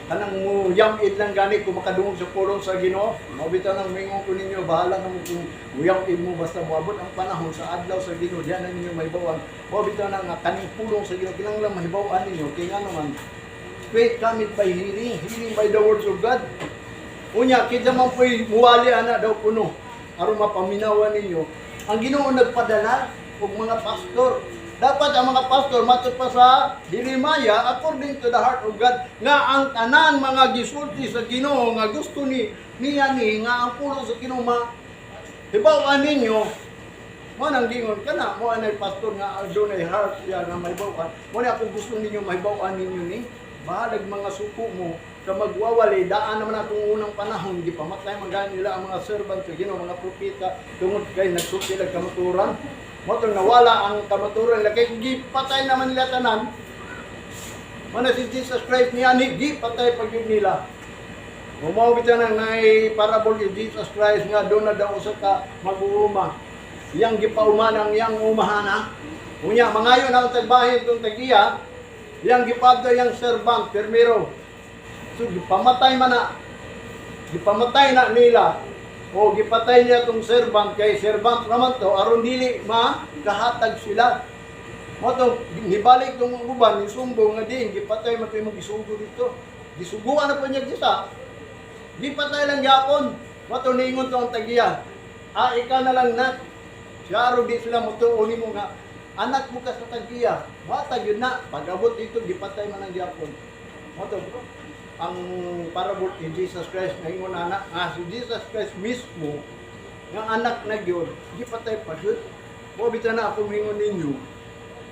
Speaker 1: kanang mo yamid lang gani kung makadungog sa pulong sa Ginoo. Mao bitaw nang mingon ko ninyo, bahala na mo kung muyamid mo, basta moabot ang panahon sa adlaw sa Ginoo, diyan na ninyo mahibaw-an. Mao bitaw na nga kaning pulong sa Ginoo kinahanglan mahibaw-an ninyo, kay ngano man faith cometh by hearing, hearing by the words of God. Unya kinsa man po'y muwali ana daw kuno aron mapaminawan ninyo, ang Ginoo nagpadala og mga pastor. Dapat ang mga pastor, matod pa sa Jeremiah, according to the heart of God, nga ang tanan mga gisulti sa Ginoo nga gusto ni niya ni nga ang pulong sa Ginoo ma hibaw-an ninyo. Mo nang gingon kana mo anay pastor nga adunay heart siya nga mahibaw-an. Mo ni akong gusto ninyo mahibaw-an ninyo ni bahalag mga suko mo sa magwawali. Daan naman atong unang panahon, gipamatay man gani nila ang mga servant sa Ginoo, mga propeta, tungod kay nagsulti lang kamaturan. Mo tong nawala ang kamaturan nila kay gipatay naman nila tanan. Mana si Jesus Christ niya ni gipatay pag yun nila. Mao bitaw nang nay parable ni Jesus Christ nga doon na daw usa ka mag-uuma. Iyang gipauma ang iyang umahana. Unya mangayo na ang tagbahin tong tagiya, iyang gipadto iyang servant permero. So gipamatay man na. Gipamatay na nila o gipatay niya tong servant kay servant naman to, aron dili ma kahatag sila. Mo tong nibalik tong uban, nisumbong nga din gipatay man to imong gisugo dito. Gisuguan na po niya gisa. Gipatay lang gyapon. Mo to niingon to ang tagiya. "Ah, ikaw na lang na. Siya di sila motuo nimo nga anak mo ka sa tagiya." Matag yun na. Pag-abot dito, gipatay man ang gyapon. Mo to ang parable ni Jesus Christ, naingon na nga si Jesus Christ mismo nga anak na gyud gipatay pa gyud. Mo bitaw na ako mingon ninyo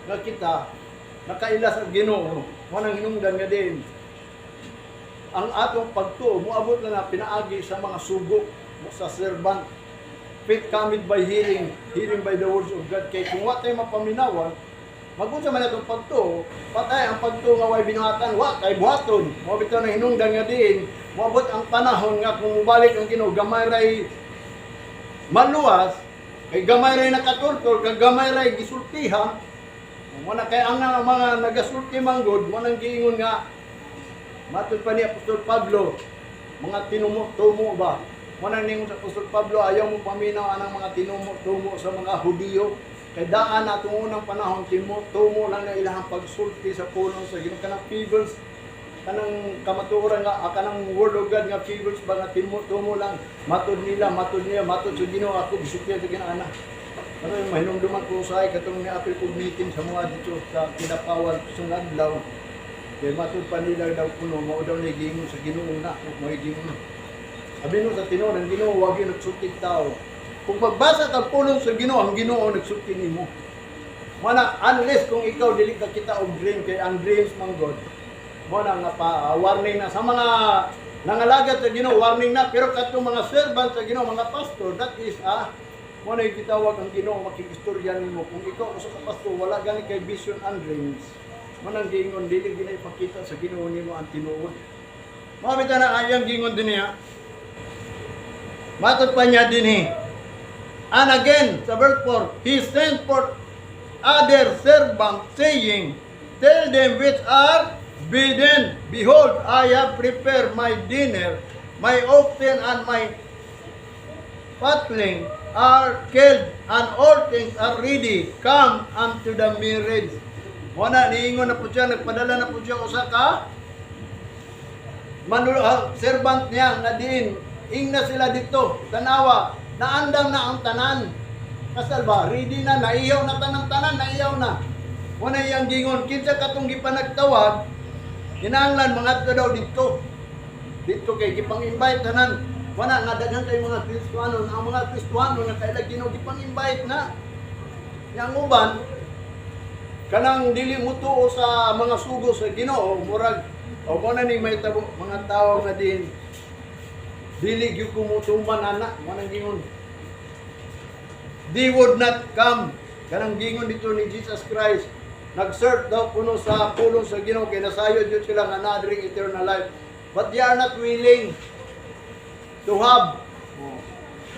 Speaker 1: nga kita nakaila sa Ginoo, mo nang hinungdan nga din ang atong pagtuo moabot na na pinaagi sa mga sugo mo sa servant. Faith cometh by hearing, hearing by the words of God, kay kung wa tayo mapaminawan, magunsa man atong pagtuo? Patay ang pagtuo nga way binuhatan, wa kay buhaton. Mo bitaw na hinungdan nga diin moabot ang panahon nga kung mobalik ang Ginoo, gamay ray maluwas kay gamay ray nakatultol kay gamay ray gisultihan. Mo na kay ang mga nagasulti manggod, mo nang giingon nga matod pa ni Apostol Pablo, mga tinumo-tumo ba. Mo nang ningon sa Apostol Pablo, ayaw mo paminaw anang mga tinumo-tumo sa mga Hudiyo. Kay daan na itong unang panahon, tumo lang na ilahang pagsulti sa pulong sa Ginoo, kanang fables, kanang kamatuoran nga kanang word of God nga fables ba, nga tinumo lang, matod nila, matod niya, matod sa Ginoo, ako gisulti sa Ginoo ana. Ano yung mahinumduman ko usahay katong niapil kog meeting sa mga dito sa Kidapawan sa adlaw. Kay matud pa nila daw kuno mao daw ni gingon sa Ginoo na, mao gingon. Sabi no sa tinuod, ang Ginoo wag yung nagsulti tao. Kung magbasa ka pulong sa Ginoo, ang Ginoo nagsulti nimo. Mana unless kung ikaw dili ka kita og dream, kay ang dreams man God. Mo na nga pa warning na sa mga nangalagad sa Ginoo, warning na, pero katong mga servant sa Ginoo, mga pastor, that is mo na yung gitawag ang Ginoo makikistorya nimo. Kung ikaw usa ka pastor, wala gani kay vision and dreams. Mo nang giingon dili gina ipakita sa Ginoo nimo ang tinuod. Mao bitaw na ayang gingon din niya. Matod pa niya dinhi. And again, sa verse 4, he sent forth other servants, saying, "Tell them which are bidden, Behold, I have prepared my dinner, my oxen and my fatling are killed, and all things are ready. Come unto the marriage." Wala, niingon na po siya, nagpadala na po siya usa ka servant niya nga diin ingna sila dito, tanawa. Naandam na ang tanan. Kasal ba? Ready na, naiyaw na tanang tanan, naiyaw na. Wala iyang gingon, kinsa katong gipanagtawag, kinahanglan mangadto daw didto. Didto kay gipang-invite tanan. Wala nga daghan kay mga Kristohanon, ang mga Kristohanon nga kaila Ginoo gipang-invite na. Yang uban kanang dili mo tuo sa mga sugo sa Ginoo, murag o mo na ning may tabo mga tao nga din dili gyud ko motuman ana, mo nang gingon. They would not come. Kanang gingon dito ni Jesus Christ. Nag-serve daw kuno sa pulong sa Ginoo kay nasayod jud sila nga naa diri eternal life. But they are not willing to have. Oh.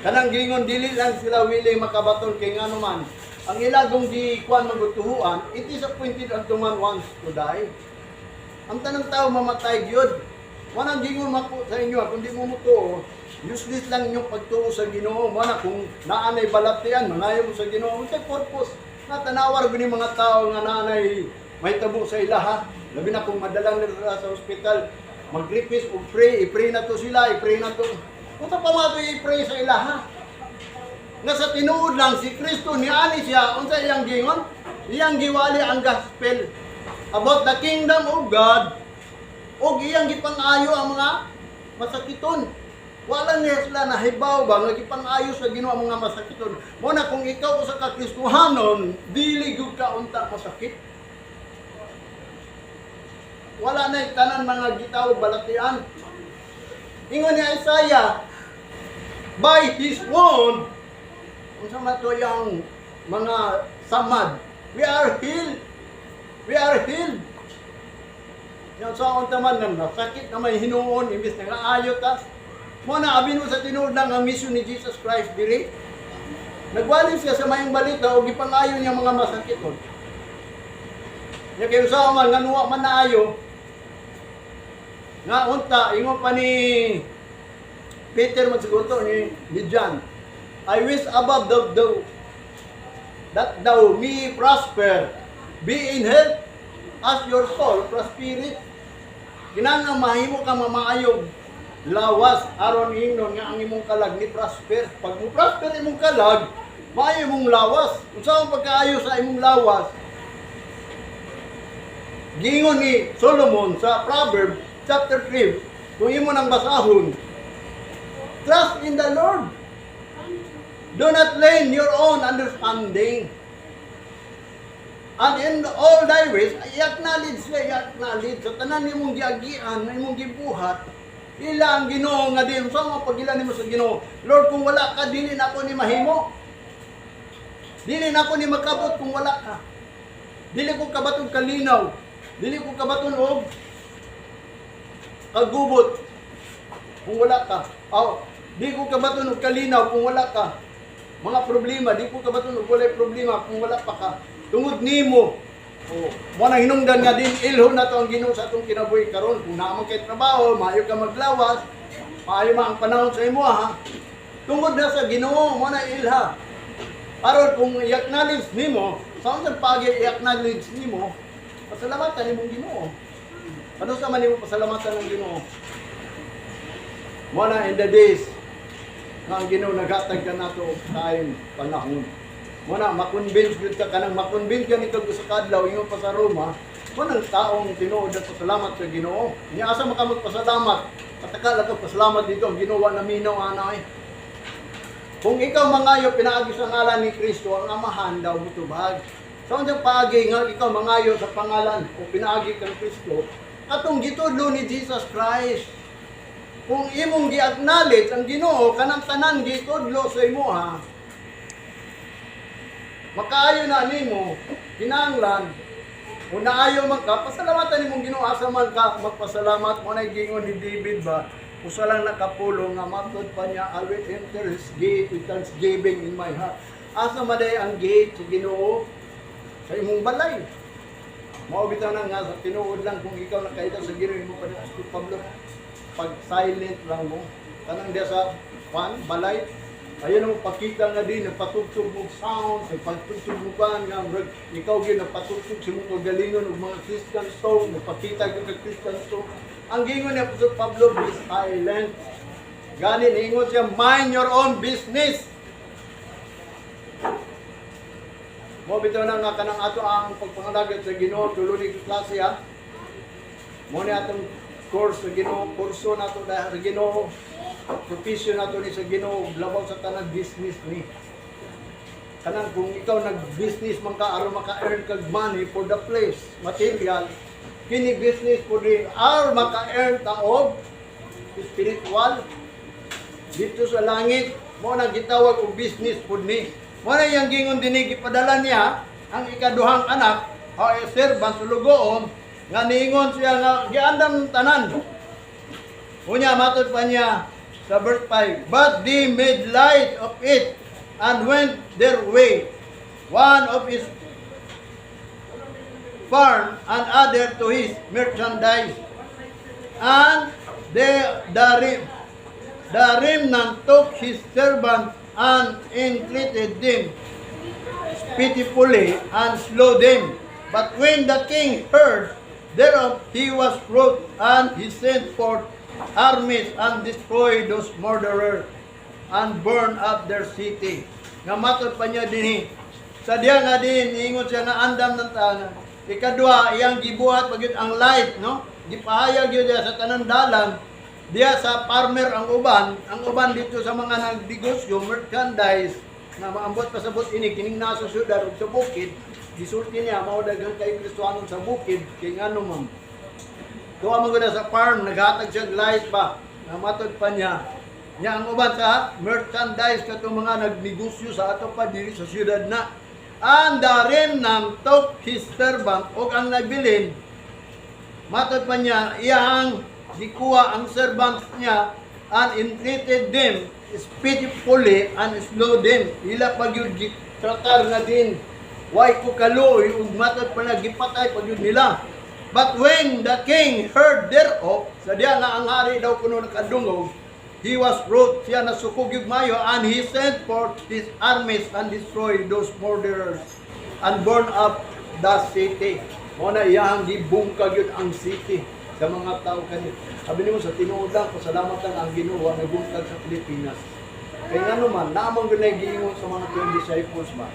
Speaker 1: Kanang gingon dili lang sila willing makabaton kay ngano man ang ilagong gi kuan magutuhuan, it is appointed unto man once to die. Ang tanang tao mamatay gyud. Walang gingon mako sa inyo, kung di mo mutuo, useless lang inyong pagtuo sa Ginoo. Mo na kung naanay balatian, mangayo mo sa Ginoo, unsay purpose? Natanawar guni mga tao nga naanay may tabo sa ilaha. Labi na kung madalang nila sa ospital, mag-request og pray, i-pray na to sila, i-pray na to. Unsa pa man to i-pray sa ilaha? Nga sa tinuod lang si Kristo niani siya, unsa iyang gingon? Iyang giwali ang gospel about the kingdom of God ug iyang gipang-ayo ang mga masakiton. Wala niya sila nahibaw ba nga gipang-ayo sa Ginoo ang mga masakiton. Mo na kung ikaw usa ka Kristohanon, dili gyud ka unta masakit. Wala na tanan mga gitawag balatian. Ingon ni Isaiah, by his wound, unsa man to yung mga samad, we are healed. We are healed. Yan sa unta man nang nasakit na may hinuon imbis na nga ayo ta. Mo na abi mo sa tinuod lang ang mission ni Jesus Christ diri. Nagwali siya sa mayong balita o gipangayo niya mga masakiton. Nya kay usaha man nga nuwa man naayo. Nga unta ingon pa ni Peter man siguro to, ni John. I wish above thou that thou may prosper, be in health as your soul prospereth. Kinahanglan mahimo ka mamaayog lawas aron ingnon nga ang imong kalag ni prosper. Pag mo prosper imong kalag, maayo imong lawas. Unsa ang pagkaayo sa imong lawas? Giingon ni Solomon sa Proverb chapter 3, kung imo nang basahon, trust in the Lord. Do not lean your own understanding. And in all thy ways, i-acknowledge siya, i-acknowledge. Sa tanan nimong giagian, imong gibuhat, ila ang Ginoo nga din. Sa mga pagila nimo sa Ginoo, Lord, kung wala ka, dili na ako ni mahimo. Dili na ako ni makabot kung wala ka. Dili ko kabaton kalinaw. Dili ko kabaton og kagubot kung wala ka. Aw, di ko kabaton og kalinaw kung wala ka. Mga problema, di ko kabaton og walay problema kung wala pa ka. Tungod nimo. Oh, mo nang hinungdan nga din ilho na to ang Ginoo sa atong kinabuhi karon. Kung naa man kay trabaho, maayo ka maglawas, maayo man ang panahon sa imo ha. Tungod na sa Ginoo, mo na ilha. Aron kung i-acknowledge nimo, sa unsang pagi i-acknowledge nimo, pasalamatan nimong Ginoo. Ano sa man nimo pasalamatan ng Ginoo? Mo na in the days nga ang Ginoo naghatag ka nato og time, panahon. Mo na makonvince gyud ka, kanang makonvince ka nito sa kadlaw ingon pa sa Roma, mo nang taong tinuod na pasalamat sa Ginoo. Nya asa maka magpasalamat? Katakal ka pasalamat dito ang Ginoo na minaw ana eh. Kung ikaw mangayo pinaagi sa ngalan ni Kristo, ang Amahan daw mutubag. Sa unsang paagi nga ikaw mangayo sa pangalan o pinaagi kang Kristo, atong gitudlo ni Jesus Christ. Kung imong gi-acknowledge ang Ginoo kanang tanan gitudlo sa imoha, makaayo na nimo, kinahanglan kung naayo man ka, pasalamatan nimong Ginoo. Asa man ka magpasalamat? Mo na gingon ni David ba, usa lang nakapulo nga matod pa niya, "I will enter his gate with thanksgiving in my heart." Asa man day ang gate sa Ginoo? Sa imong balay. Mao bitaw na nga sa tinuod lang kung ikaw nakaita sa Ginoo imo pa ni Apostol Pablo, pag silent lang mo kanang diya sa pan balay, ayun ang pakita nga din nagpatugtog mo sound, nagpatugtog mo pan nga murag ikaw gyud nagpatugtog sa imong kagalingon og mga Christian song, nagpakita gyud kag Christian song. Ang gingon ni Apostol Pablo, be silent. Gani niingon siya, "Mind your own business." Mo bitaw na nga kanang ato ang pagpangalagad sa Ginoo, tulo ni klase ha. Mo ni atong course sa Ginoo, kurso nato dahil sa Ginoo, profession nato ni sa Ginoo, labaw sa tanan, business ni. Kanang kung ikaw nag-business man ka aron maka-earn kag money for the place, material, kini business po din aron maka-earn ta og spiritual dito sa langit. Mo na gitawag og business pud ni. Mo na iyang gingon dinhi, gipadala niya ang ikaduhang anak o servant, sulugoon, nga niingon siya nga giandam tanan. Unya matod pa niya sa verse 5, "But they made light of it and went their way, one of his farm and other to his merchandise. And the remnant took his servant and entreated them pitifully and slew them. But when the king heard thereof, he was wroth, and he sent forth armies and destroyed those murderers and burned up their city." Nga matod pa niya dinhi. Sa diya nga din, ingon siya nga andam ng tanan. Ikadua, iyang gibuhat pag ang light, no? Gipahayag yun diya sa tanan dalan. Diya sa farmer ang uban dito sa mga nagnegosyo, merchandise, na maambot pasabot ini kining nasa syudad ug sa bukid. Gisulti niya mao daghan kay Kristohanon sa bukid kay ngano man tuwa man gud sa farm, naghatag siya og light ba. Nga matod pa niya niya, ang uban sa merchandise, katong mga nagnegosyo sa ato pa diri sa syudad na. "And the remnant took his servant," ug ang nabilin, matod pa niya, iyang gikuha ang servants niya, "and entreated them pitifully and slew them." Ila pag yun tratar nga din way ko kaluoy, ug matod pa na gipatay pag yun nila. "But when the king heard thereof," sa diya nga ang hari daw kuno nakadungog, "he was wroth," siya nasukog yung mayo, "and he sent forth his armies and destroyed those murderers and burned up the city." Mo na iyang gibungkag yun ang city sa mga tao kani. Sabi nimo sa tinuod lang, pasalamat lang ang Ginoo nagbungkag sa Pilipinas. Kaya nga naman, naamang gunay giingon sa mga 12 disciples ba?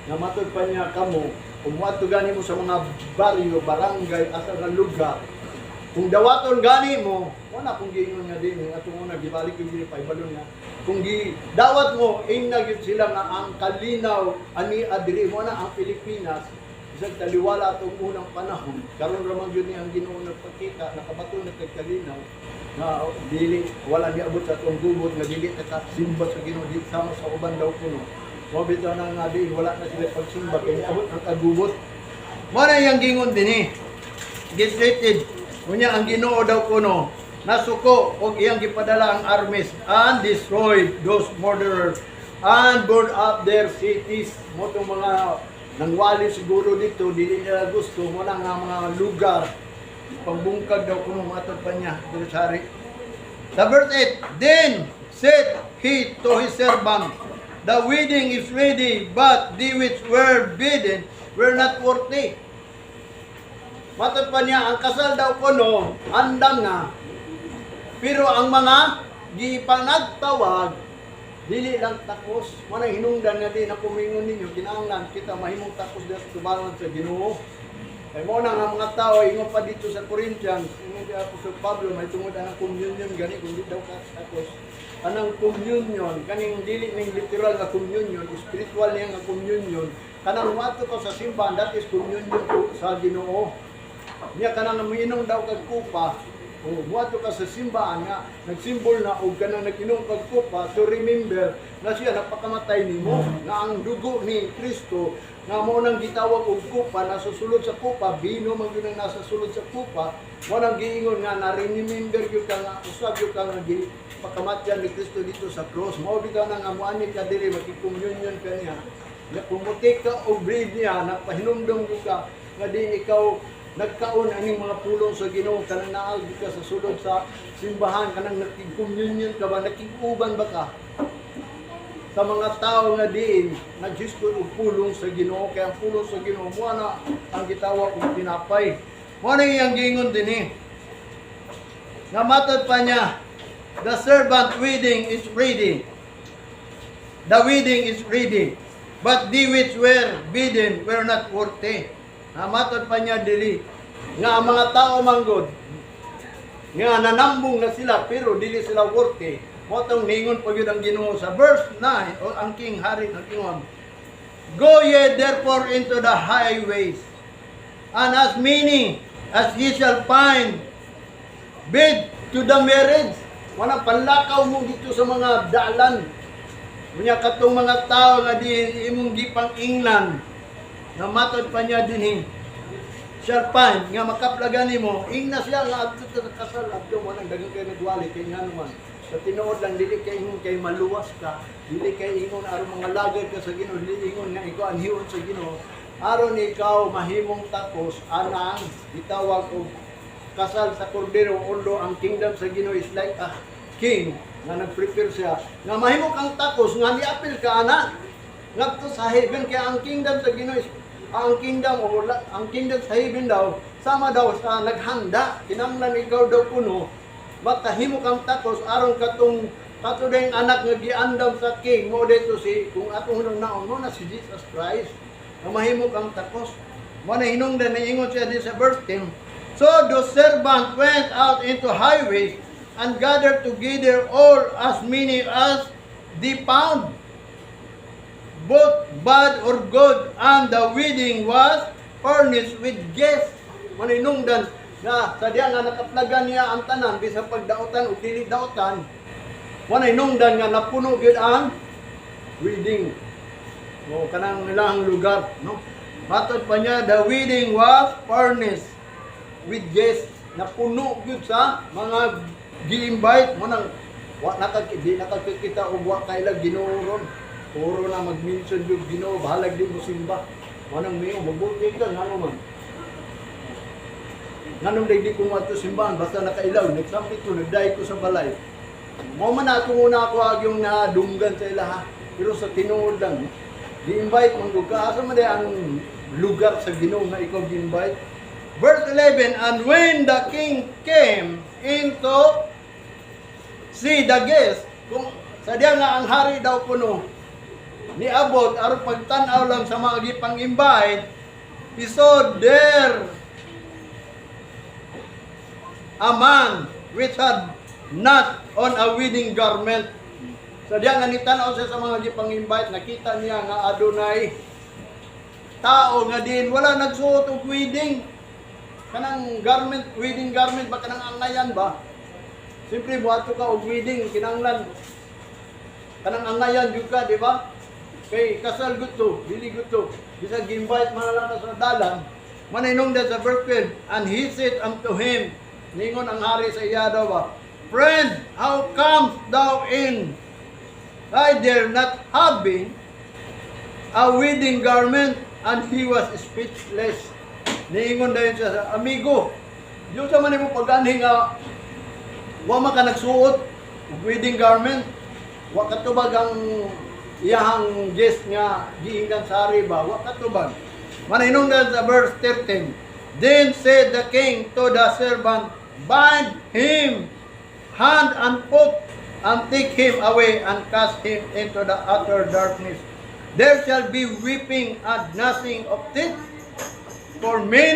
Speaker 1: Nga matod pa niya kamo, kung muadto gani mo sa mga baryo, barangay, asa nga lugar, kung dawaton gani mo, wala kung giingon nga din, atong una, gibalik yung gini, paibalo nga, kung gi dawat mo, ingna gyud sila nga ang kalinaw ani adiri mo na ang Pilipinas, isang taliwala atong unang panahon, karon ra man gyud ni ang Ginoo nagpakita, nakabato na kay kalinaw, nga dili wala niabot sa atong gubot nga dili ta simba sa Ginoo di sama sa uban daw kuno. Mo bitaw na nga di wala na sila pagsimba kay niabot ang kagubot. Mo na iyang gingon dinhi. Gitreated. Unya ang Ginoo daw kuno nasuko og iyang gipadala ang armies and destroyed those murderers and burned up their cities. Mo tong mga nangwali siguro dito, dili nila gusto mo na nga mga lugar pagbungkag daw kuno, matod pa niya dito sa hari. Sa verse 8, "Then said he to his servant, 'The wedding is ready, but they which were bidden were not worthy.'" Matod pa niya, ang kasal daw kuno, andam nga. Pero ang mga gipanagtawag, dili lang takos. Manang hinungdan nga di na kumingon ninyo, kinahanglan kita mahimong takos diha sa tubangan sa Ginoo. Kay mo na nga mga tao, ingon pa dito sa Corinthians, ingon di Apostol Pablo, may tungod ang communion gani, kung di daw ka takos. Anang communion, kaning dili ning literal nga communion, spiritual niya nga communion, kanang moadto ka sa simbahan, that is communion ko sa Ginoo. Niya kanang miinom daw kag kupa, o muadto ka sa simbahan nga nagsimbol na og kanang nag-inom kag kupa to remember na siya napakamatay nimo, nga ang dugo ni Kristo nga mao nang gitawag og kupa, nasa sulod sa kupa, bino man gyud ang nasa sulod sa kupa, mo nang giingon nga na-remember gyud ka nga usab gyud ka nga gipakamatyan ni Kristo dito sa cross. Mao bitaw na nga moani ka diri, makig-communion ka niya. Nga kung mo-take ka og bread niya, napahinumdom gyud ka nga di ikaw nagkaon aning mga pulong sa Ginoo, kanang naa gyud ka sa sulod sa simbahan, kanang nakig-communion ka ba, nakig-uban ba ka sa mga tao nga diin naghisgot og pulong sa Ginoo, kay ang pulong sa Ginoo mo na ang gitawag og tinapay. Mo na iyang giingon dinhi. Nga matod pa niya, The servant wedding is ready. The wedding is ready. But they which were bidden were not worthy. Ha, matod pa niya dili nga ang mga tao manggod nga nanambong na sila pero dili sila worthy. Mao tong ningon pa gyud ang Ginoo sa verse 9 o ang king hari nag-ingon, "Go ye therefore into the highways, and as many as ye shall find, bid to the marriage." Wala panlakaw mo dito sa mga dalan. Unya katong mga tao nga di imong gipang ingnan na matod pa niya dinhi shall find nga makaplagan nimo, ingna siya nga adto sa kasal, adto mo nang daghang kay nagwali. Kay ngano man, sa tinuod lang, dili kay ingon kay maluwas ka, dili kay ingon aron mga lagad ka sa Ginoo, dili ingon nga ikaw anhion sa Ginoo aron ikaw mahimong takos anang gitawag og kasal sa kordero. Although ang kingdom sa Ginoo is like a king nga nag-prepare siya nga mahimo kang takos nga niapil ka ana ngadto sa heaven, kaya ang kingdom sa Ginoo is ang kingdom o ang kingdom sa heaven daw sama daw sa naghanda. Kinahanglan ikaw daw kuno makahimo kang takos aron katong kato ding anak nga giandam sa king mo dito si kung atong hunong naon mo na si Jesus Christ nga mahimo kang takos. Mo na hinungdan niingon siya din sa verse 10, "So the servant went out into highways and gathered together all as many as they found, both bad or good, and the wedding was furnished with guests." Maninungdan nga sa diya nga nakaplagan niya ang tanan bisan pagdaotan o dili daotan, maninungdan nga napuno gyud ang wedding o kanang ilang lugar, no? Matod pa niya, the wedding was furnished with guests. Napuno gyud sa mga gi-invite mo. Nang wa naka di nakakita og wa kaila Ginoo ron. Puro na mag-mention yung Ginoo, bahalag di mo simba. Manang mayo, mabuti ka, ngano man. Nganong di ko mo simbahan, basta nakailaw, nagsampit ko, nagdaig ko sa balay. Mo man ako muna ako ag yung nadunggan sa ilaha. Pero sa tinuod lang, gi-invite man gud ka. Asa man di ang lugar sa Ginoo nga ikaw gi-invite? Verse 11, "And when the king came into see the guest," kung sa diya nga ang hari daw kuno niabot aron pagtan-aw lang sa mga gipang invite, he saw there a man which had not on a wedding garment. Sa diya nga nitan-aw siya sa mga gipang invite, nakita niya nga adunay tao nga din wala nagsuot og wedding kanang garment, wedding garment ba, kanang angayan ba. Siyempre buhato ka og wedding, kinahanglan kanang angayan jud ka, di ba? Kay kasal gusto, dili gusto. Bisag gi-invite man lang ka sa dalan. Maninungdan sa verse 12, "And he said unto him," ningon ang hari sa iya daw ba, "Friend, how comes thou in hither not having a wedding garment?" And he was speechless. Niingon dayon siya sa amigo, "Diyon sa man nimo pag-anhi nga wa man ka nagsuot og wedding garment?" Wa katubag ang iyahang guest nga giingnan sa hari ba, wa katubag. Maninungdan sa verse 13, "Then said the king to the servant, 'Bind him hand and foot and take him away and cast him into the utter darkness. There shall be weeping and gnashing of teeth, for many